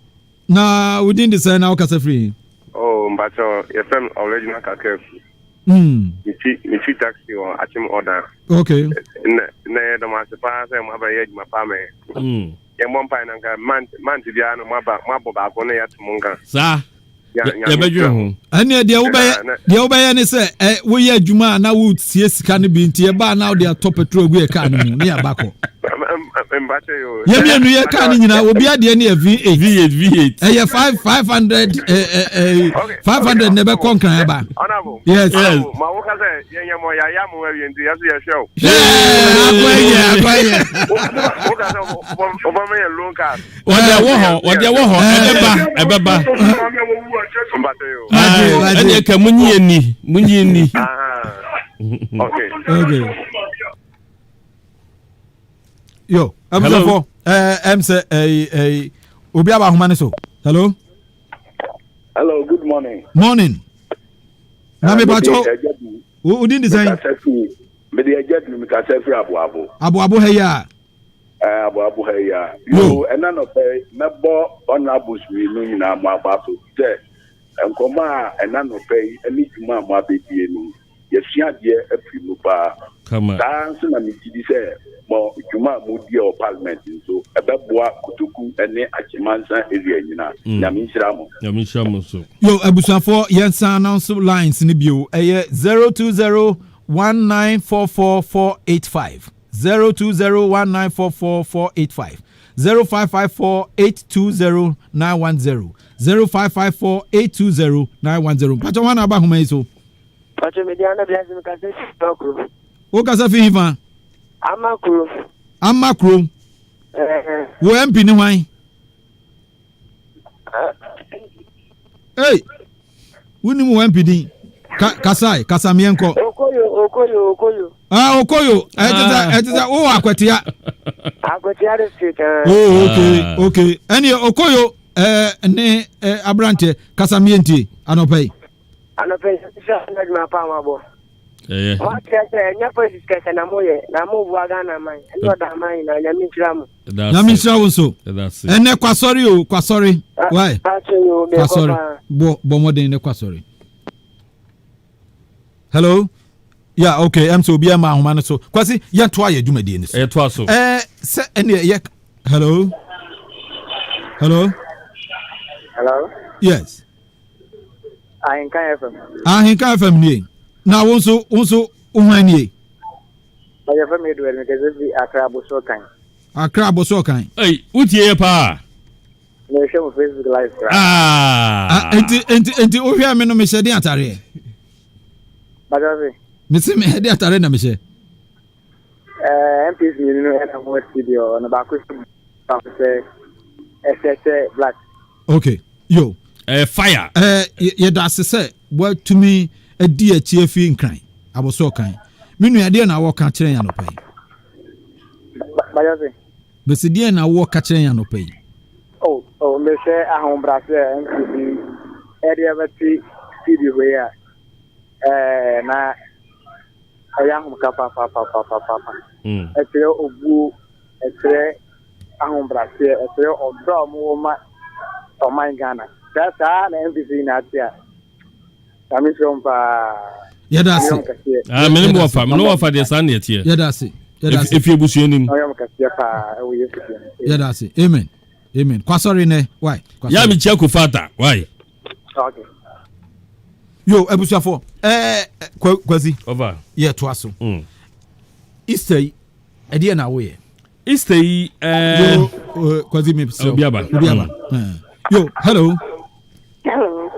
Na wo din de sɛn na wokasa firi? Oh, mpatsɔ yɛfrɛ me Original Kakafi. Metwi taxi wɔ Akyem Ɔdan. Na yɛ dɔm ase paa sɛ mo aba yɛ adwuma paa mɛ. Yɛmmɔ mpae na nka mant biara no mo aba mo abɔ baako na yɛato mo nka. Saa. Yɛbɛdwene ho. Ɛnneɛ deɛ wobɛyɛ deɛ wobɛyɛ ne sɛ ɛ woyɛ adwuma a na wosie sika no bi nti ɛbaa na wode atɔ petrol agu yɛ kaa no mu ne yɛaba kɔ. Yɛ mmienu yɛ kaa no nyinaa obi adeɛ ne yɛ V8. V8 V8. Ɛyɛ 5 500 ɛ ɛ ɛ 500 na ɛbɛkɔ nkran aba. Yes. Yes. Ma wo ka sɛ yɛn yɛ mɔ yɛayɛ mo awie nti yɛso yɛhwɛ o. Akɔyɛ akɔyɛ. Wo ka sɛ wɔbɛma yɛ loan card. Wɔde ɛwɔ hɔ, wɔde ɛwɔ hɔ, ɛbɛba, ɛbɛba. Ɛne ɛka munyi ani, munyi ani. Okay. Okay. Yo, ɛmsɛfo, ɛm sɛ ɛyi ɛyi obi aba ahoma ne so. Hello. Hello, good morning. Morning. Na mi pa kyɛw. O di di sɛn? Mede ɛgya duru mi kasa firi aboabo. Aboabo ha yi a. Ɛɛ aboabo ha yi a. Yo, ɛna nɔpɛ mɛbɔ honourables mmienu nyinaa mo aba so sɛ nkɔmɔ a ɛna nɔpɛ yi ɛne dwuma a mo abɛdie no yɛsua adeɛ afiri mu paa. Saa nso na megye di sɛ mo dwuma a modi wɔ parliament nso ɛbɛboa Kotoku ne Akyemansa area nyinaa. Mm. Nyame nhyira mo. Nyame nhyira mo nso. Yo, abusuafoɔ yɛnsan announce lines no bio. Ɛyɛ 020 1944485. 0201944485 0554 820910 0554 820910 mpakyɛ hwan na aba ahoma yi so Pacho me dia na blessing me kasa fi ama kuro. Wo kasa fi hifa? Ama kuro. Ama kuro. Eh. Wo MP ne hwan? Hey, wonim wo MP din? Ka kasae, kasa meɛnkɔ. Okoyo, Okoyo, Okoyo. Ah, Okoyo, ɛte sɛ ah. ɛte sɛ wowɔ akwatia. Akwatia district. Ah. Oh, okay, ah. okay. Ɛne Okoyo ɛɛ ne ɛɛ aberanteɛ kasa meɛntie anɔpa yi. Anɔpa yi, sɛ adwuma pa a wɔabɔ. Moakyerɛ sɛ ɛnyɛ politics kɛkɛ na moyɛ na moboa Ghana man ɛne ɔda man nyinaa. Nyame nhyira mo. Nyame nhyira wo nso. Ɛnɛ kwasɔre o kwasɔre. Why? Kwasɔre. Bɔ bɔ mmɔden ne kwasɔre. Hello. Yeah, okay. Ɛm sɛ obi ɛma ahoma no so. Kwasi, yɛntoa yɛ dwumadie no so. Yɛtoa so. Ɛɛ sɛ ɛne yɛ hello. Hello. Hello. Yes. Ahenkan FM. Ahenkan FM nie. Na wo nso wo nso wo hwan nie? Ɔyɛ fam Edward mi kɛse fi Accra Abossey Okan. Accra Abossey Okan. Ei, wotie yɛ paa. Mehwɛ mo Facebook live koraa. Ah. Ah, enti enti enti wohwɛ me no mehyɛ den atareɛ. Bàtà se. Mese mehyɛ den atareɛ na mehyɛ. Eh, MPs mmienu no ɛna mo studio no baako hyɛ baako sɛ ɛsɛ sɛ black. Okay, yo. Eh, fire. Eh, yɛda ase sɛ woatumi adi akyi afi Nkran, Abɔsɔɔ kan. Me nua, deɛ na wɔka kyerɛ yɛn anɔpa yi? Bayɔse. Bɛsi deɛ na wɔka kyerɛ yɛn anɔpa yi? Oh, oh, mehwɛ ahobrɛase a MPP ɛde abɛte studio hɔ yi a, eh, na ɛyɛ ahomka papapapapaapa. Mm. Ɛkyerɛ obuo, ɛkyerɛ ahobrɛaseɛ, ɛkyerɛ ɔdɔ a wɔwɔ ma ɔman Ghana. Saa saa na NPP nyinaa te a. Nyame nhyira wɔn paa. Yɛda ase. Ah, mene mo wɔfa, mene wɔfa deɛ saa na ɛteɛ. Yɛda ase. Yɛda ase. Efi abusua nim. Ɔyɛ mo kɛseɛ paa ɛwɔ Yesu din mu. Yɛda ase. Amen. Amen. Kwasɔre nɛ. Why? Yà mi kyia kofata. Why? Okay. Yo, abusuafoɔ. Ɛɛ eh, Kwasi. Over. Yɛ to aso. Mm. Easter yi, ɛdeɛ na woyɛ? Easter yi ɛɛ. Yo, eh, Kwasi mi sɛ. Obi aba. Obi aba. Mm. Yo, hello. Hello.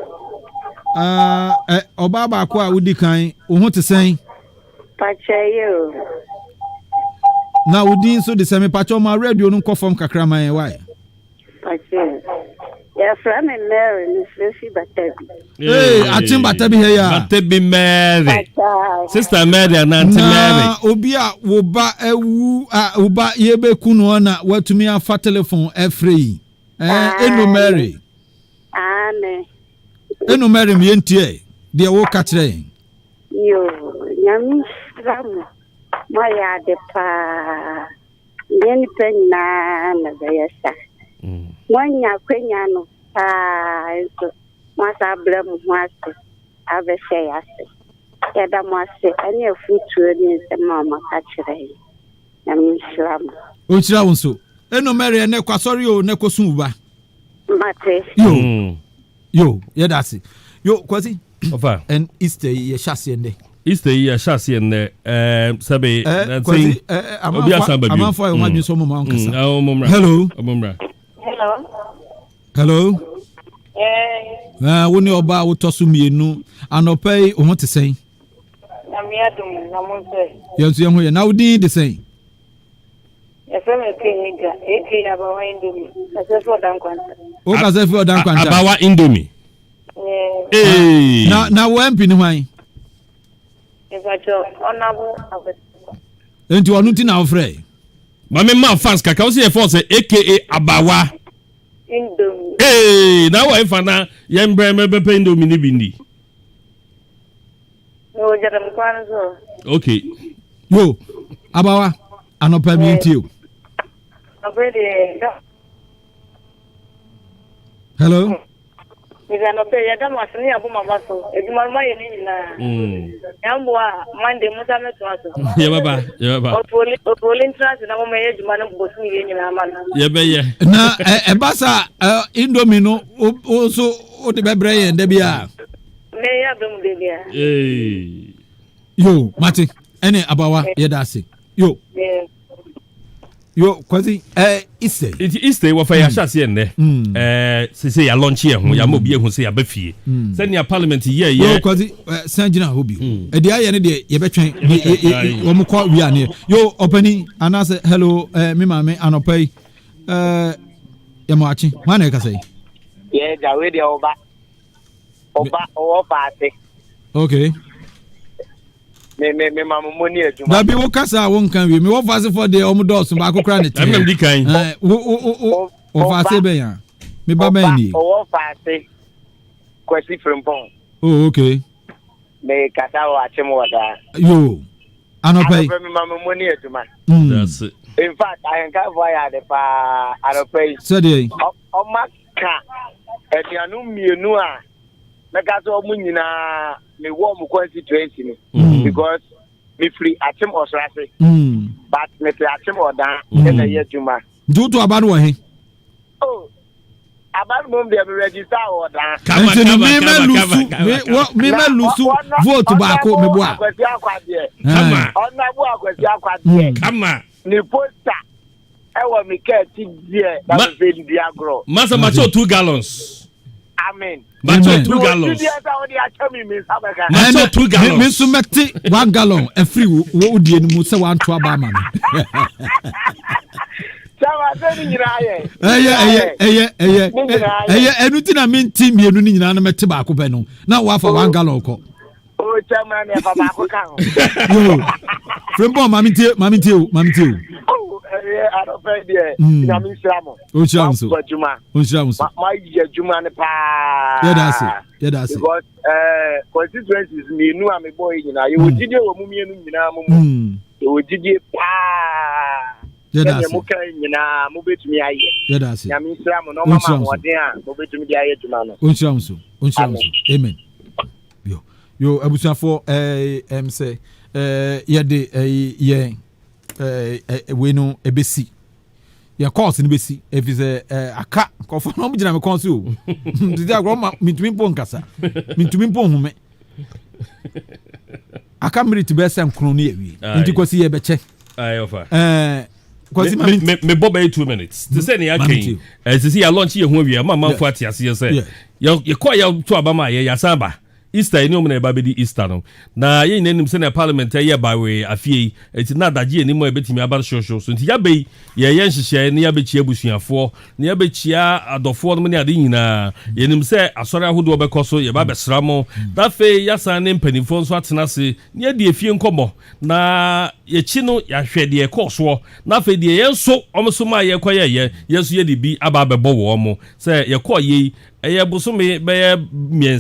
Ah, uh, ɔbaa baako a wodi kan, wo ho te sɛn? Pakyɛ yɛ o. Na wo din nso de sɛ mepakyɛ ɔma radio no nkɔ fam kakra ma yɛn wae. Pakyɛ. Yɛfrɛ me Mary, mefrɛ fi Batabi. Ee, akyen Batabi ha yi a. Batabi Mary. Sister Mary anante Mary. Na obi a wo ba awu a wo ba yɛbɛku no na watumi afa telefon ɛfrɛ yi. Ɛɛ, Eno Mary. Aane. Eno Mary mi yɛntie deɛ woka kyerɛ yɛn. Yoo, Nyame nhyira mo. Moayɛ ade paa. Nyɛ nnipa nyinaa na ɛbɛyɛ saa. Mm. Moanya akwanya no paa nso moasa abrɛ mo ho ase abɛhyɛ yɛ ase. Yɛda mo ase ɛne afutuo ne nsɛm a moaka kyerɛ yɛn. Nyame nhyira mo. Ɔnhyira wo nso. Eno Mary ɛnɛ kɔ asɔre o na kɔsu wo ba. Mate. Yo. Mm. Yo, yɛda ase. Yo, Kwasi. Ɔfa. And Easter yi yɛhyɛ aseɛ nnɛ. Easter yi yɛhyɛ aseɛ nnɛ. Ɛɛ sɛbe. Ɛɛ Kwasi ɛɛ amanfo amanfo ayɛ wɔn adwene sɛ wɔn mu ankasa. Hello. Hello. Hello. Ɛɛ wo ne ɔbaa wotɔ so mmienu anɔpa yi wo ho te sɛn? Nyame adom na mo nso ɛ. Yɛn nso yɛn ho yɛ na wo din de sɛn? Yɛfrɛ me Akinyi Gya, aka Abawa Indomie. Kasa fi Ɔda Nkwanta. Wo kasa fi Ɔda Nkwanta. Abawa Indomie. Ee. Na na wo MP ne hwan? Mpakyɛ Ɔnabo Akwasi. Enti ɔno ti na wofrɛ? Maame ma fans kakra wo sɛ yɛfrɛ sɛ aka Abawa. Indomie. Ee na wɔ efa na yɛn brɛ mɛbɛpɛ Indomie ne bi ndi. Mewɔ gyadam kwan no so. Okay. Yo, abawa, anɔpa mi ntie o. Anɔpa deɛ. Hello. Mese anɔpa yi yɛda mo ase ne yɛabɔ mo aba so. Adwuma no moayɛ ne nyinaa. Nyamboa a Monday mo nsa mɛtoa so. Yɛbɛba, yɛbɛba. Otuoli otuoli ntena ase na momma yɛ adwuma no bosom yie nyinaa ma no. Yɛbɛyɛ. Na ɛba sa indomie no wo nso wode bɛbrɛ yɛn da bi a. Mɛyɛ aba mu da biara. Yo, mate. Ɛne abawa yɛda ase. Yo. Yo, Kwasi, eh, Easter. Nti Easter wɔfa yɛ ahyɛ aseɛ nnɛ. Eh, sese yɛ alɔnkye yɛ ho, yɛ ama obi ehu sɛ yɛaba fie. Sɛnea parliament yɛ yɛ. Yo, Kwasi, eh, san gyina hɔ bio. Ɛdeɛ ayɛ no deɛ yɛbɛtwɛn. Wɔn kɔ wia neɛ. Yo, ɔpani, anaasɛ hello, eh, me maame anɔpa yi. Eh, yɛ mo akye. Hwan na ɛkasa yi? Yɛ gya wei deɛ ɔba. Ɔba ɔwɔ faase. Okay. Me me me ma mo mo ni adwuma. Dabi wo kasa a wo nka wie. Me wɔ faase fɔ deɛ ɔmo dɔɔso baako kora ne te. Ɛmɛ di kan. Ɛɛ wo wo wo wɔ faase bɛn ya. Me ba bɛn ni. Ɔwɔ faase. Kwasi Frimpong. Oh okay. Me kasa wɔ akyem wɔ daa. Yo. Anɔpɛ yi. Anɔpɛ mi ma mo mo ni adwuma. That's it. In fact, ahenkanfo ayɛ ade paa anɔpɛ yi. Sɛdeɛ yi. Ɔma ka anuanom mmienu a mɛka sɛ wɔn nyinaa mewɔ wɔn constituency no mm. because mefiri akyem ɔsrase mm. but mete akyem ɔdan mm. ɛna ɛyɛ adwuma. Nti woto aba no wɔ he? Oh, aba no mmom deɛ me register wɔ ɔdan. Nti no mema lusu mema lusu vote baako meboa. Akwasi akwadeɛ. Ɔnabo akwasi akwadeɛ. Kama. Ne poster. Ɛwɔ me kaa ti deɛ na me fɛ didi agorɔ. Masa ma kyɛw 2 gallons. Amen. Ma kyɛw 2 gallons. Mewɔ gyidie sɛ wode akyɛ me me nsa bɛka. Ma kyɛw 2 gallons. Me nso mɛte 1 gallon afiri wo die no mu sɛ wanto aba ama me. Ɛyɛ ɛyɛ ɛyɛ ɛyɛ ɛyɛ ɛnu ti na mi nti mmienu ni nyinaa na mɛte baako pɛ no na wafa 1 gallon kɔ. O chairman ne fa baako ka ho. Yo. Frimpong maame ntie maame ntie o maame ntie o. Oh, ɛyɛ adɔfɛ deɛ hmm. nyame nhyira mo. O nhyira mo so. Mo adwuma. O nhyira mo so. Ma yɛ adwuma no paa. Yɛda ase yɛda ase. Because ɛɛ eh, constituencies mmienu a mebɔ yi nyinaa yɛwɔ hmm. gyidie wɔ mu mmienu nyinaa mu mu. Hmm. Yɛwɔ gyidie paa. Yɛda ase. Sɛdeɛ mo kan nyinaa mobɛtumi ayɛ. Yɛda ase. Nyame nhyira mo na ɔma mo ahoɔden a mobɛtumi de ayɛ adwuma no. O nhyira mo so. O nhyira mo so. Amen. Yo, yo, abusuafoɔ ɛɛ ɛm sɛ ɛɛ yɛde ɛɛ yɛn ɛɛ wei no ɛbɛsi yɛ kɔɔs no bɛsi efi sɛ ɛɛ aka nkɔfo na wɔn gyina mi kɔn so o tete agorɔ ma mintumi mpo nkasa mintumi mpo nhome aka mmeriti bɛyɛ sɛ nkron ne yɛ wie nti kɔsi yɛ bɛkyɛ ɛɛ kwasi ma me me bɔ bɛyɛ 2 minutes te sɛ nea aka yi ɛsɛ sɛ yɛalɔnkye yɛ ho awie ama amanfo ate aseɛ sɛ yɛkɔ yɛ to aba ma yɛ yɛasan ba Easter yi ne ɔmo na yɛba bɛdi Easter no na yɛn nyinaa nim sɛnea parliament ɛyɛ bawee afie yi eti na adagye anim a yɛbɛtumi aba hyehyɛ so nti yɛaba yi yɛyɛ nhyehyɛe ne yɛabɛkyia abusuafoɔ ne yɛabɛkyia adɔfoɔ nom ne ade nyinaa. Yɛnim sɛ asɔre ahodoɔ bɛkɔ so, yɛba abɛsra mo na afei yɛasan ne mpanimfoɔ nso atena ase ne yɛadi efie nkɔmmɔ na yɛkyi no yɛahwɛ deɛ ɛkɔɔ soɔ na afei deɛ yɛn nso wɔn nso maa yɛkɔyɛeɛ yɛn nso yɛde bi aba abɛbɔ wɔn sɛ yɛkɔɔ yei ɛyɛ bosome bɛyɛ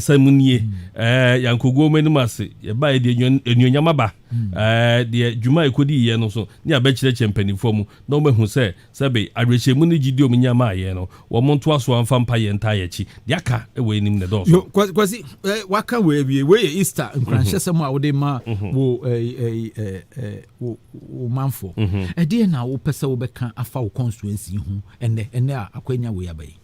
3 mu nie ɛɛ yɛankɔgu wɔn anim ase yɛbaeɛ deɛ anuonyam aba ɛɛ deɛ dwuma a ɛkɔdiiɛ no nso ne yɛabɛkyerɛkyerɛ mpanimfoɔ mu na wɔahu sɛ Sɛbe, awerɛhyɛmu ne gyidie a wɔnya maa yɛn no, wɔn ntoa so ara mfa mpa yɛn ntaa yɛn akyi. Deɛ aka wɔ yɛn anim no dɔɔso. Yo, Kwasi, eh, waka wei awie. Wei yɛ Easter nkuranhyɛsɛm a wode ma wo, eh, eh, eh, eh, wo, wo manfoɔ. Ɛdeɛ na wopɛ sɛ wobɛka afa wo constituency ho ɛnɛ, ɛnɛ a akwanya wei aba yi?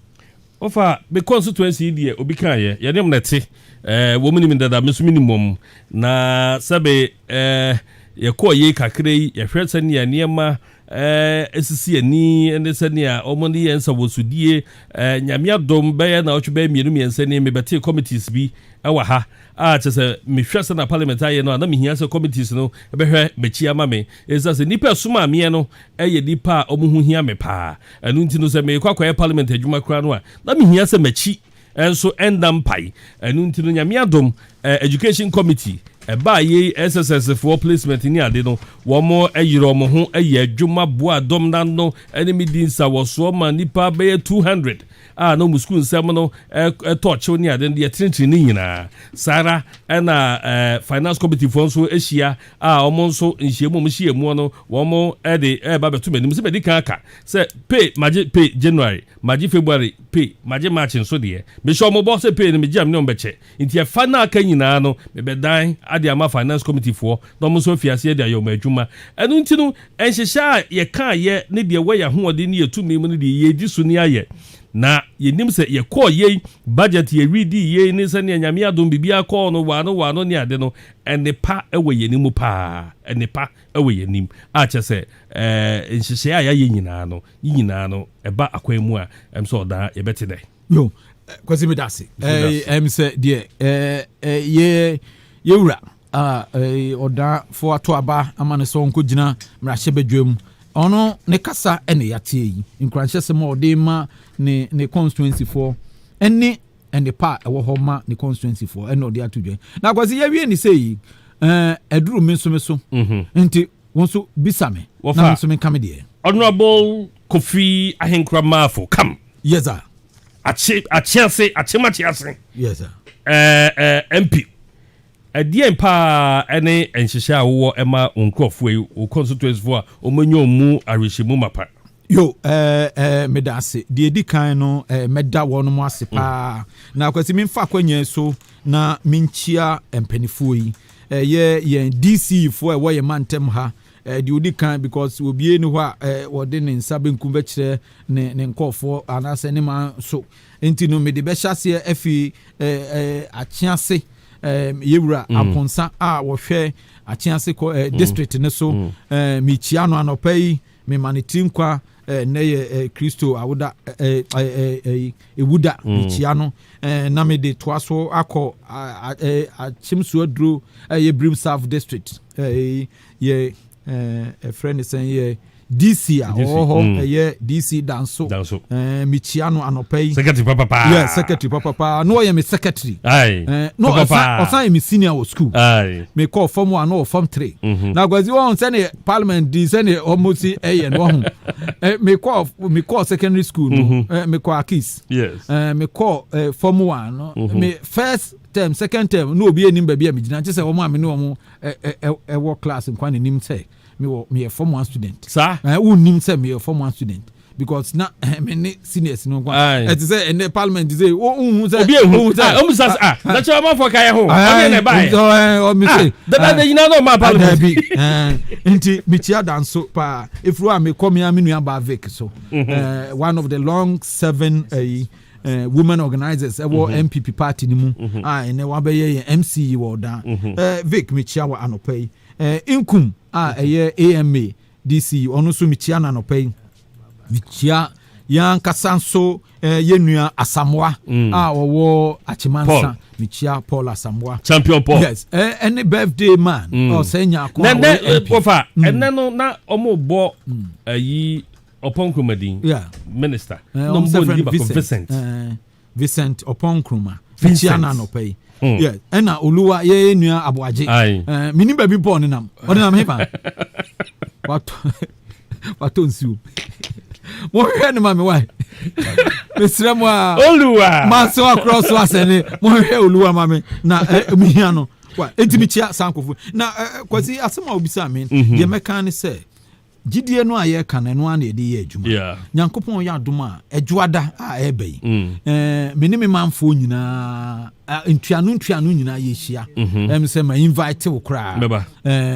Ɔfa me constituency yi deɛ obi kaa yɛ, yɛne wɔn na ɛte, ɛɛ wɔn nim dada, me nso me nim wɔn. Na sɛbe ɛɛ yɛkɔɔ yei kakra yi, yɛhwɛ sɛnea nneɛma ɛɛ esisi ani ne sɛnea wɔn ne yɛn nsawɔsodie, ɛɛ Nyame adom bɛyɛ naawɔtwe bɛyɛ mmienu mmiɛnsa ni mebɛtee committees bi ɛwɔ ha a kyerɛ sɛ mehwɛ sɛnea parliament ayɛ no a na mehia sɛ committees no bɛhwɛ m'akyi ama me ɛsiane sɛ nnipa ɛsomaa meɛ no yɛ nnipa a wɔn ho hia me paa. Ɛno nti no sɛ merekɔ akɔyɛ parliament adwuma koraa no a na mehia sɛ m'akyi nso nna mpae. Ɛno nti no Nyame adom education committee ɛbaa yei SSS foɔ placement ne ade no wɔn yere wɔn ho yɛ adwuma boa dɔm no ano ne me di nsawɔsoɔ ma nnipa bɛyɛ 200 a na wɔn sukuu nsɛm no tɔ kyew ne ade no deɛ tenetene ne nyinaa. Saa ara na finance committee foɔ nso ahyia a wɔn nso nhyiamu a wɔn hyia mu no wɔn de ɛreba bɛto m'anim sɛ madi kan aka sɛ pay magye pay January, magye February pay, magye March nso deɛ mehyɛ wɔn bɔ sɛ pay no megye a me ne wɔn bɛkyɛ. Nti ɛfa no a aka nyinaa no mebɛdan ade ama finance committee foɔ na wɔn nso afi aseɛ de ayɛ wɔn adwuma. Ɛno nti no nhyehyɛ a yɛkaeɛ ne deɛ ɛwɔ yɛn ahoɔden ne yɛn tumi mu no deɛ yɛredi so ne ayɛ. Na yɛnim sɛ yɛkɔɔ yei budget yɛredii yei ne sɛdeɛ Nyame adom biribiara kɔɔ no waano waano ne ade no, nnepa wɔ yɛn anim paa, nnepa wɔ yɛn anim a kyerɛ sɛ nhyehyɛeɛ a yɛayɛ nyinaa no, ne nyinaa no ɛba akwan mu a, ɛm sɛ ɔdaa yɛbɛte dɛ. Yo, Kwasi meda ase. Ɛm sɛ deɛ yɛ yɛwura a ɔdaafo ato aba ama no sɛ ɔnkɔgyina mmarahyɛbadwam. Ɔno ne kasa na yɛateɛ yi, nkuranhyɛsɛm a ɔde ma ne ne constituency foɔ ne nnepa a ɛwɔ hɔ ma ne constituency foɔ ɛna ɔde ato dwa. Na Kwasi yɛwie ne sɛ yi, ɛduru me nso me so, mhm. nti wo nso bisa me na me nso menka me deɛ. Honorable Kofi Ahenkura Marfo, come. Yes sir. Akye akyease akyem akyease. Yes sir. Ɛɛ eh, eh, MP. Ɛdeɛn paa ne nhyehyɛɛ a wowɔ ma wo nkorɔfoɔ yi, wo constituency foɔ a wɔanya wɔn mu awerɛhyɛmu mapa? Yo, eh, eh, meda ase. Deɛ ɛdi kan no, eh, mɛda wɔnom ase paa. Na Kwasi, memfa akwanya yi so na menkyia mpanifoɔ yi. Ɛyɛ yɛn DC foɔ a ɛwɔ yɛn mantam ha. Eh, deɛ ɔdi kan, because obiara ni hɔ a eh, wɔde ne nsa benkum bɛkyerɛ ne, ne nkorɔfoɔ anaasɛ ne man so. Nti no, mede bɛhyɛ aseɛ afi eh, eh, Akyease. Yɛwura mm. Aponsa a wɔhwɛ Akyease kɔ eh, mm. district ne so mm. eh, mekyia no anɔpa yi, mema ne tiri nkwa eh, nnɛ yɛ eh, Kristo awoda eh, eh, eh, ewuda mm. mekyia no eh, na mede toa so akɔ Akyemso aduro ɛyɛ eh, Brim South district eh, yɛ ɛfrɛ ne sɛn yɛ DC a ɔwɔ hɔ mm. ɛyɛ DC Danso. Danso. Ɛɛ mekyia no anɔpa yi. Secretary papapa. Yeah, secretary papapa. No ɔyɛ me secretary. Ayi. Ɛɛ no ɔsan ɔsan yɛ me senior wɔ school. Ayi. Me kɔ form one no wɔ form 3. Mm -hmm. Na Kwasi wɔn sɛne parliament di sɛne wɔn si ɛyɛ no wɔn. Ɛɛ me kɔ me kɔ secondary school no. Mm -hmm. Ɛɛ me kɔ Akis. Yes. Ɛɛ me kɔ ɛɛ form one no. Mm -hmm. Me first term second term no obi anim baabi a me gyina nkyɛ sɛ wɔn a me ne wɔn ɛ ɛwɔ class nkwa n'anim sɛ. Me wɔ meyɛ form one student. Saa. Ɛɛ eh, wonnim sɛ meyɛ form one student because na eh, me ne seniors no nkwa. Ɛte sɛ ɛnɛ parliament sɛ wohu sɛ. Obi ehu sɛ ɔmu sa ah na kyerɛ ɔmanfoɔ ka yɛ ho ɔne na ɛba yɛ. Ɔmi sɛ. Dada de nyinaa na ɔma parliament. Dabi nti mekyia danso paa efiri hɔ a mekɔ me a me nua baa Vic so. Mhm. One of the long seven ɛyi. Uh, women organizers ɛwɔ mm -hmm. NPP party ni mu mm -hmm. a ɛnɛ wabɛyɛ yɛn MC wɔ ɔdan mm -hmm. uh, Vic mekyia wɔ anɔpa yi. Eh, Nkum a ɛyɛ AMA DC, ɔno nso mekyia no anɔpa yi. Mekyia yɛn ankasa nso eh, yɛn nua Asamoa mm. a ɔwɔ Akyemansa. Mekyia Paul Asamoa. Champion Paul. Yes, eh, ɛne birthday man. Mm. Ɔsɛ nyako a ɔyɛ MP. Wɔfa, mm. ɛnɛ no na ɔmo bɔ mm. ayi Ɔpɔn Nkrumah din. Yeah. Minister. Eh, na ɔmo bɔ ne din baako Vincent. Eh, Vincent Oppong Nkrumah mekyia no anɔpa yi hmm. yeah ɛna oluwa yɛyɛ nua aboagye eh, menim baabi mpo ɔnenam ɔnenam hefa watɔ watɔ nsuo mohwehwɛ no ma me wae mesrɛ mo a oluwa maso akorɔ so asɛ ne mohwehwɛ oluwa ma me na eh, mehia no wa enti mekyia saa nkurɔfoɔ na eh, kwasi asɛm a wobisa me mhm. deɛ mɛka ne sɛ. Gyidie no a yɛreka no, ɛno ara na yɛde yɛ adwuma. Nyankopɔn yɛ adom a, Ɛdwoada a ɛreba yi, mm. me ne me manfoɔ nyinaa, ntuano ntuano nyinaa yɛhyia. Mhm. Ɛm sɛ ma invite wo koraa.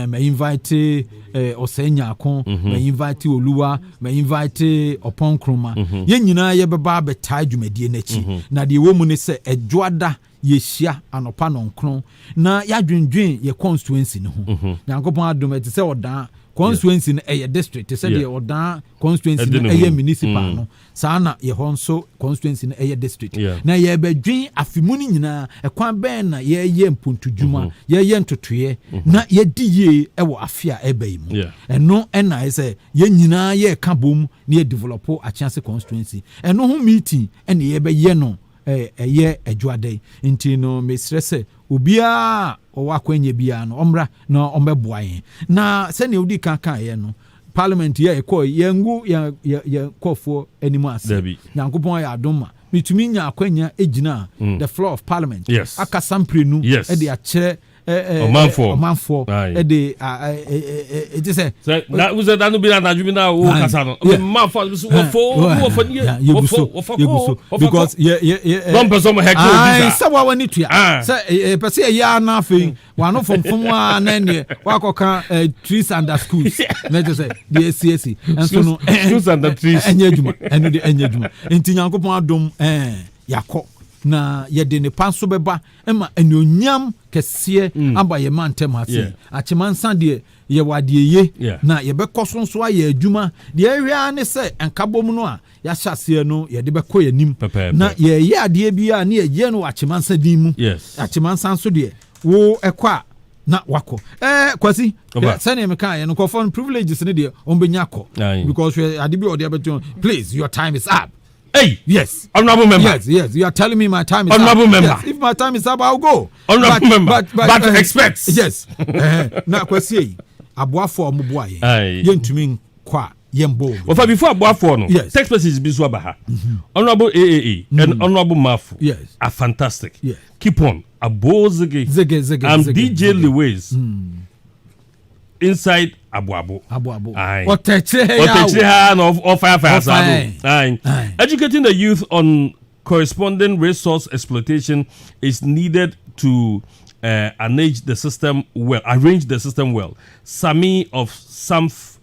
Ma invite Ɔsɛe Nyako, mhm. ma invite Oluwa, ma invite Ɔpɔn Nkrumah. Mhm. Yɛn nyinaa yɛbɛba abɛtaa dwumadie no akyi. Na deɛ ɛwɔ mu ne sɛ, Ɛdwoada yɛhyia anɔpa nɔnkron na yɛadwendwen yɛ constituency no ho. Mhm. Nyankopɔn adom ɛte sɛ ɔdaa constituency no ɛyɛ district te sɛ deɛ ɔdaa constituency no ɛyɛ municipal mm. no saa na yɛ hɔ nso constituency no ɛyɛ district. Na yɛbɛdwen afe mu no nyinaa ɛkwan bɛn na yɛyɛ mpontodwuma mhm. yɛyɛ ntotoeɛ mhm. na yɛdi yie ɛwɔ afe a ɛba yi mu. Ɛno ɛna ɛsɛ sɛ yɛn nyinaa yɛreka bom na yɛ develop Akyease constituency. Ɛno ho meeting ɛna yɛbɛyɛ no ɛyɛ adwoada yi. Nti no mesrɛ sɛ obiara a ɔwɔ akwanya biara no ɔmmra na ɔmmɛboa yɛn. Na sɛnea wodi kan kaeɛ no, parliament yi a yɛkɔɔ yi, yɛngu yɛn yɛn nkurɔfoɔ anim ase. Dabi. Nyankopɔn ayɛ adom ma metumi nya akwanya gyinaa the floor of parliament Yes. akasa mprenu Yes. de akyerɛ Ɔmanfoɔ. ɔmanfoɔ ɛde ɛti sɛ. Sɛ na wusɛ da no bi anadwo bi na wo kasa no. Mma fa so wɔfo wɔfo nie wɔfo wɔfa ko wɔfa because yɛ yɛ yɛ. Wɔn pɛ sɛ wɔn hɛkɛ obi sa. Sɛ wa wani tua. Sɛ ɛpɛ sɛ ɛyɛ ana afei wano fomfom a na ɛneɛ wakɔka trees under schools na ɛkyɛ sɛ deɛ esi esi nso no schools under trees ɛnyɛ adwuma ɛno de ɛnyɛ adwuma nti Nyankopɔn adom ɛɛ yakɔ na yɛde ne pa nso bɛba ma anuonyam kɛseɛ mm. aba yɛn mantam ha sei. Akyemansa deɛ yɛwɔ adeɛ ye na yɛbɛkɔ so nso ayɛ adwuma. Deɛ ɛhwɛ ara ne sɛ nkabom no a yɛahyɛ aseɛ no yɛde bɛkɔ yɛn anim. Na yɛyɛ adeɛ bi a ne yɛyɛ no wɔ Akyemansa din mu. Akyemansa nso deɛ wo ɛkɔ a na wakɔ. Ɛɛ Kwasi, sɛnea meka yɛ no nkurɔfoɔ no privileges no deɛ wɔn bɛnya kɔ because ade bi a ɔde abɛto please your time is up. Hey. Yes. Honorable member. Yes, yes. You are telling me my time is Honorable up. member. Yes. If my time is up, I'll go. Honorable but, member. But, but, but uh, experts. Yes. Uh, na kwasi yi, aboafo a wɔn boa yɛn. Yɛntumi nkɔ a yɛn bɔ wɔn. Wɔfa before aboafo no. Yes. Text message bi so aba ha. Mm-hmm. Honorable AAA mm. and Honorable Mafu. Yes. Are fantastic. Yes. Keep on. Abo Ziggy. Ziggy, Ziggy. I'm Ziggy, DJ Ziggy. Lewis. Mm. Inside Aboabo. Aboabo. Ɔtɛkyerɛ ha Ɔtɛkyerɛ ha na ɔfire saa do. Aye. Educating the youth on corresponding resource exploitation is needed to uh, arrange the system well. Arrange the system well. Sami of Samf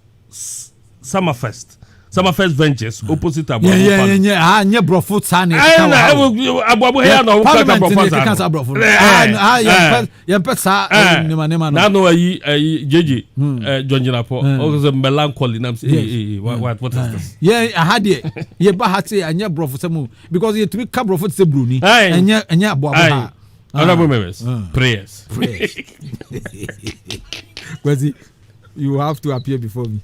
Summerfest. Summerfest Ventures opposite Aboabo. Yeah, yeah, yeah. Ah, nye brofo saa na ɛkeka wɔ ha. Aboabo ha na ɔkeka brofo saa. Parliament na ɛkeka brofo. Ah, ah, yɛn yɛn pɛ saa nneɛma nneɛma no. N'ano ayi ayi jeje John Jinapor. Ɔkò sɛ melancholy nam sɛ ee ee what what is this. Yɛ aha deɛ yɛ ba ha se ɛnyɛ brofo sɛ mu because yɛtumi ka brofo te sɛ broni. Ɛnyɛ ɛnyɛ Aboabo ha. Honourable members, prayers. Prayers. Kwesi. You have to appear before me.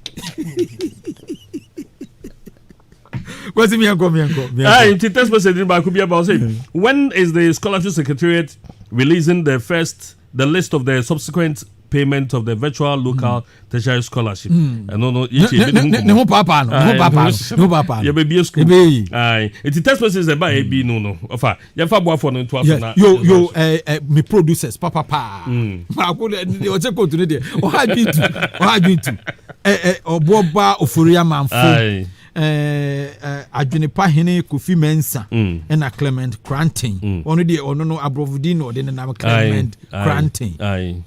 Kwesi mienko mienko. Ah, nti text message ni baako bi aba ɔsɛ when is the scholarship secretariat releasing the first the list of the subsequent payment of the virtual local mm. tertiary scholarship. Ɛno no yɛ kyɛ ebi ne ho ne ho paapaa no ne ho paapaa no ne ho paapaa no. Yɛ bɛ bie school. Ebe yi. Ayi eti text message ɛba yɛ bi no no ɔfa. Yɛmfa aboafoɔ no ntoa so na. Yo yo eh, eh, me producers papa paa. Mm. Baako de ɔkyɛ kootu ne deɛ ɔha adwene tu ɔha adwene tu. Eh, eh, ɔboɔ ba ofori amanfo. Eh, eh, adwene pa hene Kofi Mensah mm. ɛna Clement Kranten. Mm. Ɔno deɛ ɔno no aborɔfo din na ɔde nenam Clement Kranten.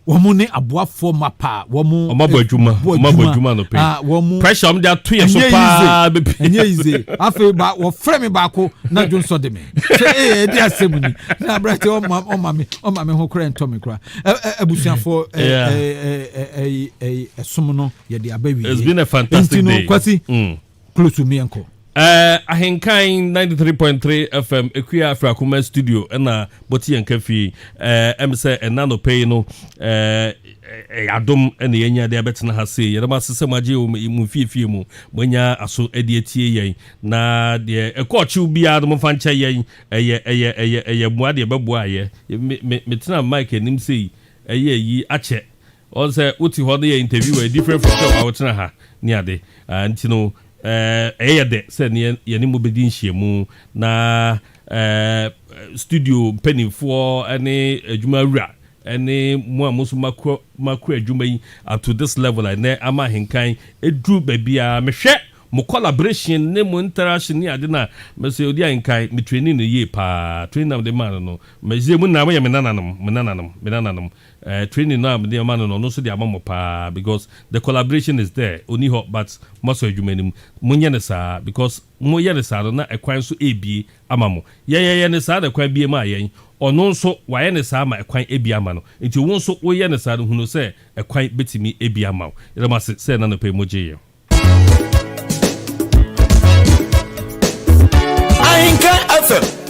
Wɔn ne aboafoɔ mapa a wɔn. Wɔn abɔ adwuma wɔn abɔ adwuma no pɛ. Wɔn pressure wɔn de ato yɛ so paa bɛ ɛnyɛ easy afei ba wɔfrɛ me baako na dwonsɔ de me sɛ ee ɛdi asɛm ni na aberante ɔma ɔma me ɔma me ho kora ntɔ me kora ɛ ɛ abusuafoɔ ɛ ɛ ɛ ɛ ɛsom no yɛde aba wie. It's been a fantastic day. Nti no Kwasi. Mm. Close to me nkɔ. Eh, Ahenkan 93.3 FM Akua Afrakoma studio ɛna bɔte yɛn ka fie. Eh, ɛm sɛ ɛna nɔpɛ yi no eh, ɛyɛ adom ɛna yɛanya de abɛtena ha sei. Yɛda mo ase sɛ moagye wɔ mo mfiefie mu. Moanya aso de atie yɛn. Na deɛ ɛkɔ ɔkyew biara no momfa nkyɛ yɛn. Ɛyɛ ɛyɛ ɛyɛ ɛyɛ mmoa deɛ ɛbɛboa yɛ. Me me metena mic anim sei ɛyɛ yi akyɛ. Wɔn sɛ wote hɔ no yɛ interview ɛ different from sɛ wawotena ha ne ade ah, nti no eh, ɛyɛ yɛ dɛ sɛ ne yɛne mo bɛdi nhyiamu na eh, studio mpanimfoɔ ne adwuma wura ne mo a mo nso moakɔ moakɔ adwuma yi up to this level a ɛnɛ ama ahenkan ɛduru baabi a mehwɛ mo collaboration ne mo interaction ne ade no a mɛsɛ odi ahenkan me training no yie paa training na mede maa no no mɛgye mu nyinaa moyɛ me nananom me nananom me nananom eh, training no a mede ama no no ɔno nso de ama mo paa because the collaboration is there ɔni hɔ but moasɔ adwuma no mu monyɛ no saa because moyɛ no saa no na ɛkwan nso ɛrebie ama mo yɛyɛyɛ no saa na ɛkwan bie maa yɛn Ɔno nso, wayɛ no saa ma ɛkwan abue ama no. Enti wo nso woyɛ no saa no, hunu sɛ ɛkwan bɛtumi abue ama wo. Yɛda mo ase sɛ ɛnnɛ anɔpa yi mogyee yɛn. Ahenkan FM.